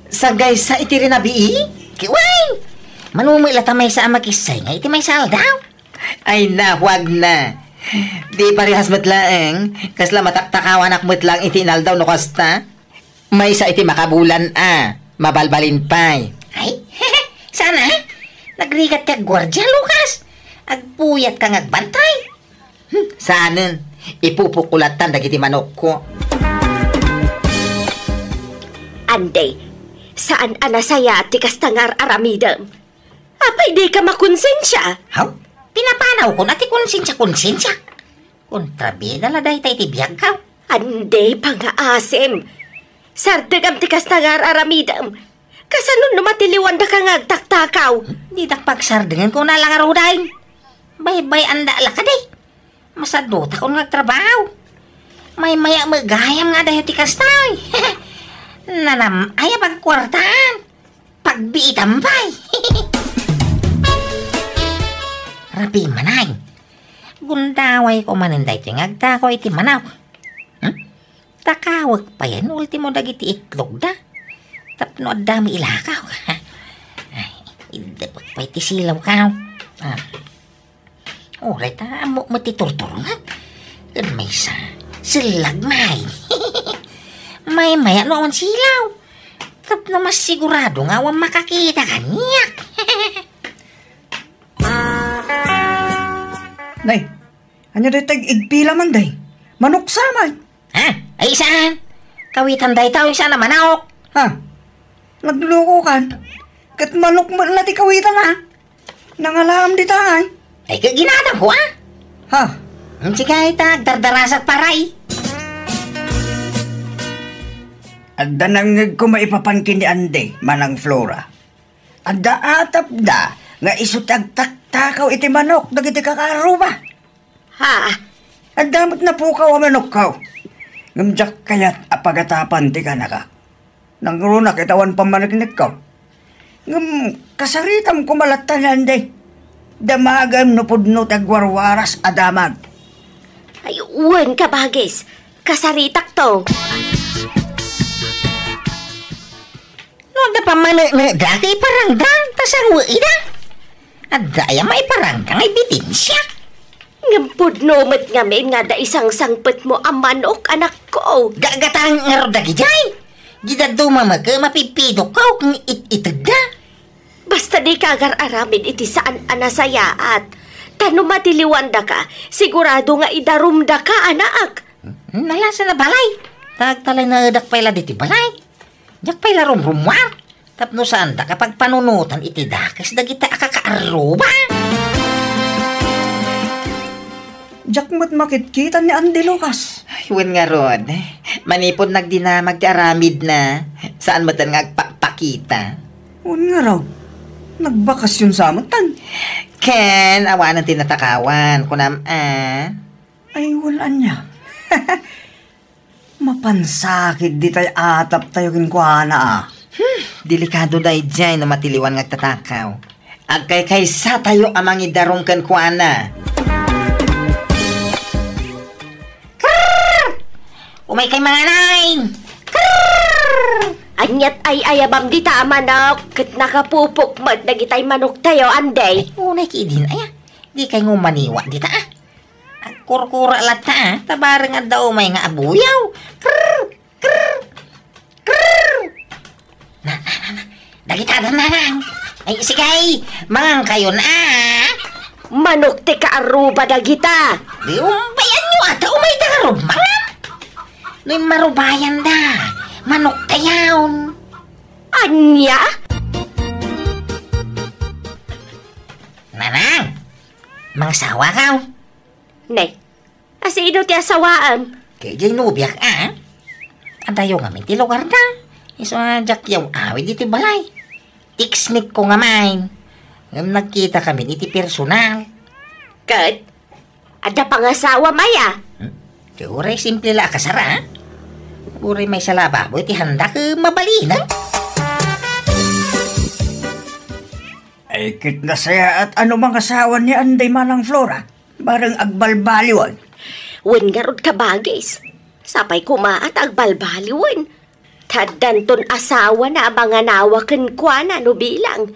sagaysa iti rinabii? Kiway! Mano met la ta maysa a makisay nga iti maysa a aldaw. Ay, nahuagna. Di parehas met laeng, kasla mataktakawanak met laeng iti inaldaw no kasta. Maysa iti makabulan a, mabalbalin pay. Ay, sana, nagrigat ti agguardia, Lucas. Agpuyatka nga agbantay. Hmm, saanen, ipupukko lattan dagiti manokko. Anday, saan a nasayaat ti kasta nga ar-aramidem. Apay dika makonsensia? Haw? Pinapanawkon a ti konsensia-konsensia. Kontrabida la dayta iti biagko. Anday, pangaasim. Sardengam ti kasta nga ar-aramidem. Kasano no matiliwandaka nga agtaktakaw? Didak pagsardengen, kuna la ngaruden. Baybay-anda la kadi. Masadutakon nga agtrabaho. Maymay-am met gayam nga adayo ti kasta. Nanam-ay a pagkuartaan. Pagbiitam pay. Rabii manen. Gundawayko manen daytoy nga agtakaw iti manok. Hmm? Takawek pay no ultimo dagiti itlogda. Tapno adda met ilakaw. Ay, idepek pay ti silawko. Ah. Uray ta ammok met ti turturungak. Ken maysa, sellag, may. Maymay-am no awan silaw. Tapno masigurado nga awan makakita kaniak. Nay, ania dayta ig-, igpila man, day? Manok sa, may. Ha? Ay, saan? Kawitan dayta, o saan a manok? Ha? Naglukokan. Ket manok met la ti kawitan, a? Nangalaam dita, ay. Ay, ket ginatangko, a? Ha? Sige, ta agdardarasak pay. Adda nangngegko maipapan ken ni Andy, Manang Flora. Adda atapda nga isu ti agtaktakaw iti manok dagiti kakaarruba. Ha? Adda met napukaw a manokko. Ngem diak kayat a pagatapan ti kanaka. Nangruna ket awan pammaneknekko. Ngem kasaritam koma latta ni Andy. Damagem no pudno ti agwarwaras a damag. Ay, wen, kabagis. Kasaritakto. No adda pammaneknekda ket iparangda, ta sango ida. Adda aya maiparangda nga ebidensya? Ngem pudno met ngamin nga adda isangsangpetmo a manok, anakko. Gagatangen ngarud dagidiay. Di dadduma met ket mapidpidokko ken it-itegda. Basta dika agar-aramid iti saan a nasayaat. Ta no matiliwandaka, sigurado nga idarumdaka, anak. Nalasa na balay. Tagtalay na edak pay la diti balay. Diak pay la rumrumuar. Tapno saandaka pagpanunotan iti dakes dagita a kakaarruba. Diak met makitkitan ni Andy Lucas. Ay, wen ngarud. Manipud nagdinamag ti aramidna, saan met nga agpakpakita. Wen ngarud. Nagbakasyon sa met tan. Ken, awanen ti natakawan, kunam, a? Ay, wen ania. Mapansakit ditay ataptayo kenkuana, a. Hmm, delikado daydiay no matiliwan nga agtatakaw. Agkaykaysatayo a mangidarum kenkuana. Krrr! Umaykay mangan. Krrr! Aniat ay-ayabam dita a manok ket nakapupok met dagitay manoktayo, Andy. Ay, unay ki idin, aya. Dikay nga umaniwa dita, a. Agkurkura latta, a. Ta bareng adda umay nga abuyaw. Krrr! Krrr! Krrr! Na, na, na, na. Dagita da, nanang. Ay, sige, mangankayon, a. Manok ti kaarruba dagita. Di umbayanyo, a, ta umayda ngarud mangan. No immarubayanda, manoktayon. Ania? Nanang, mangasawakaw? Ne, a sino ti asawaem? Ket diay nobiak, a. Adayo ngamin ti lugarda. Isu a diak yaw-awid iti balay. Text-ko ngamin. Ngem nagkitakamin iti personal. Ket, adda pangasawam aya? Hmm? Ti uray simple la a kasar, a. Uray maysa la a baboy ti handa ket mabalinen. Ay, ket nasayaat a no mangasawa ni Andy, Manang Flora. Bareng agbalbaliwen. Wen ngarud, kabagis. Sapay koma a ta agbalbaliwen. Ta addanton asawana a manganawa kenkuana no bilang.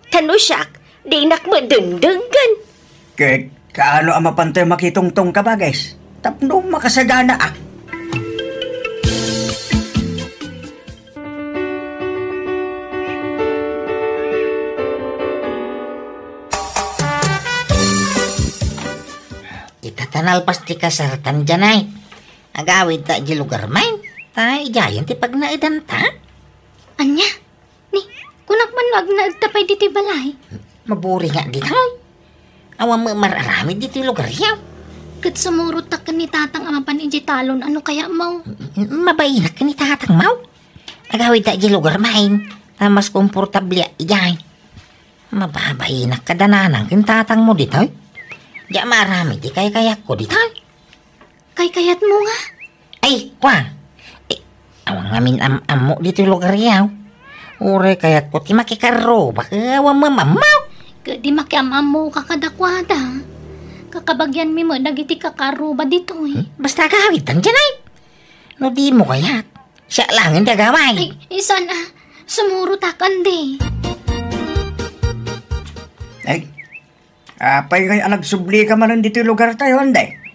Ta no siak, dinak met dengdenggen. Ket kaano a mapantayo makitungtong, kabagis? Tapno makasaganaak. Ita ta nalpas ti kasartan, Janay. Agawidta idiay lugarmi. Ta idiayen ti pagnaedanta. Ania? Ni, kunak man no agnaedta pay ditoy balay. Maburinga ditoy. Awan met mar-aramid ditoy lugaryo. Ket sumurot ta ken ni tatang a mapan idiay talon, ano kaya, maw? M-, mabainak ken ni tatang, maw? Agawidta idiay lugarmi. Ta mas komportable idiay. Mababainak kada nanang ken tatangmo ditoy. Diak maaramid ti kaykayatko ditoy. Kaykayatmo nga? Ay, kua. Eh, awan ngamin am-ammo ditoy lugaryo. Uray kayatko ti makikarrubak, awan met am-ammo. Ket di makiam-ammoka kadakuada. Kakabagianmi met dagiti kakaarruba ditoy. Hmm? Basta agawidtan, Janay. No dimo kayat, siak laengen ti agawid. Ay, isan a, sumurot a, Andy. Ay, apay ngay a nagsublika manen ditoy lugartayo, Andy?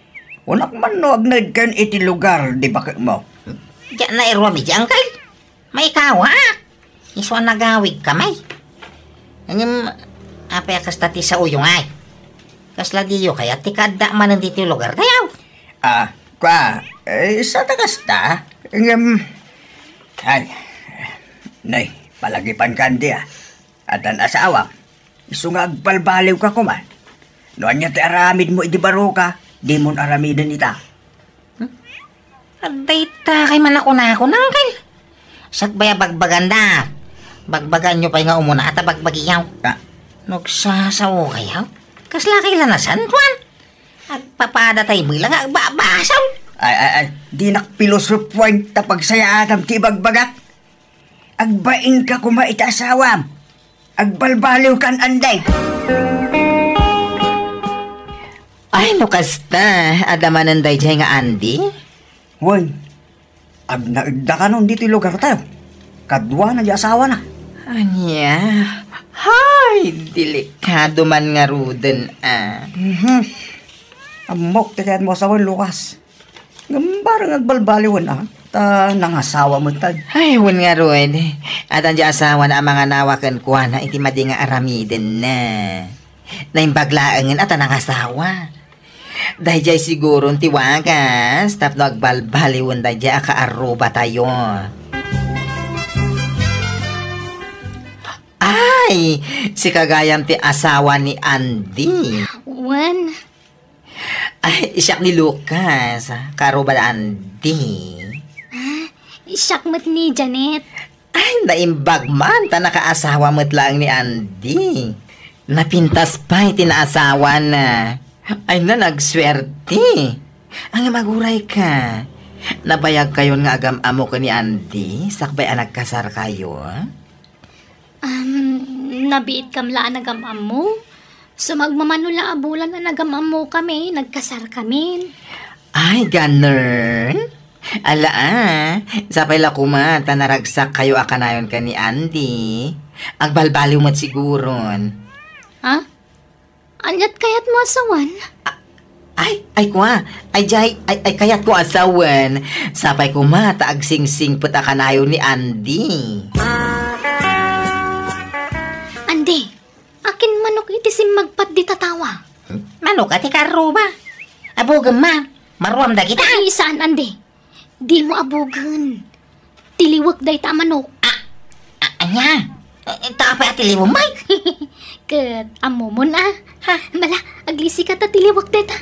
Kunak man no agnaedkayon iti lugar di baketmo. Diak nairuam iti angkel. Maikawaak. Isu a nagawidkami. Ngem, apay a kasta ti saoyo ngay? Kasla diyo kayat ti kaadda manen ditoy lugartayo? Ah, kua, eh, sada kasta. Ngem, ay, nay, palagipanka, Andy, a. Addan asawam. Isu nga agbalbaliwka koma. No ania ti aramidmo idi baroka, dimon aramiden ita. Hmm? Adda ita kay manakunakon, angkel. Sakbay a bagbaganda. Bagbagaanyo pay nga umuna ta bagbagiyo. Ah. Nagsasaokayo? Kasla kay la nasantoan? Agpapadatayo met la nga agbabasol. Ay, ay, ay. Dinak pilosopuan ta pagsayaatam ti ibagbagak. Agbainka koma iti asawam. Agbalbaliwkan, Andy. Ay, no kasta, adda manen daydiay nga Andy? Wen, agnaedda kanon ditoy lugartayo. Kaduana di asawana. Ania? Hay, delikado man ngaruden, a. Mhm. Ammok ti kayatmo a sawen, Lucas. Ngem bareng agbalbaliwen, a. Ta nangasawa met tay. Ay, wen ngarud. Adda diay asawana a manganawa kenkuana iti madi nga aramidenna. Naimbag laengen a ta nangasawa. Daydiay siguron ti wagas tapno agbalbaliwen daydiay a kaarrubatayo. Ay, sika gayam ti asawa ni Andy. Wen. Ay, siak ni Lucas, kaarruba da Andy. Ah, siak met ni Janet. Ay, naimbag man, ta nakaasawa met laeng ni Andy. Napintas pay ti naasawana. Ay, na, nagsuerte. Ang magurayka. Nabayagkayon nga agam-ammo ken ni Andy, sakbay a nagkasarkayo? Um, nabiitkam la a nagam-ammo? Sumagmamano la a bulan a nagam-ammo kami, nagkasar kami. Ay, ganun? Ala, ah. Sapay la koma, ta naragsak kayo a kanayon ken ni Andy. Agbalbaliw met siguron. Ha? Aniat kayat mo asawan? A-, ay, ay, kua. Ay, jay, ay, ay, kayat ko asawan. Sapay koma, ta agsingsingpet a kanayon ni Andy. Andy, akin manok iti simmagpat di tatawa? Manok a ti karruba. Abugem man, maruam dagita. Ay, saan, Andy? Di mo abugen. Tiliwek dayta a manok. Ah, ah, anya? Eh, ta apay a tiliwem, bay? Ket ammomon, ah. Ha? Mala, aglisika ta tiliwek dayta.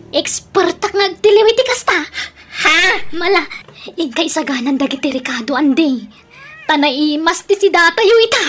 Expertak nga agtiliw iti kasta. Ha? Mala, inka isaganan dagiti rekado, Andy. Ta naimas ti sidatayo ita.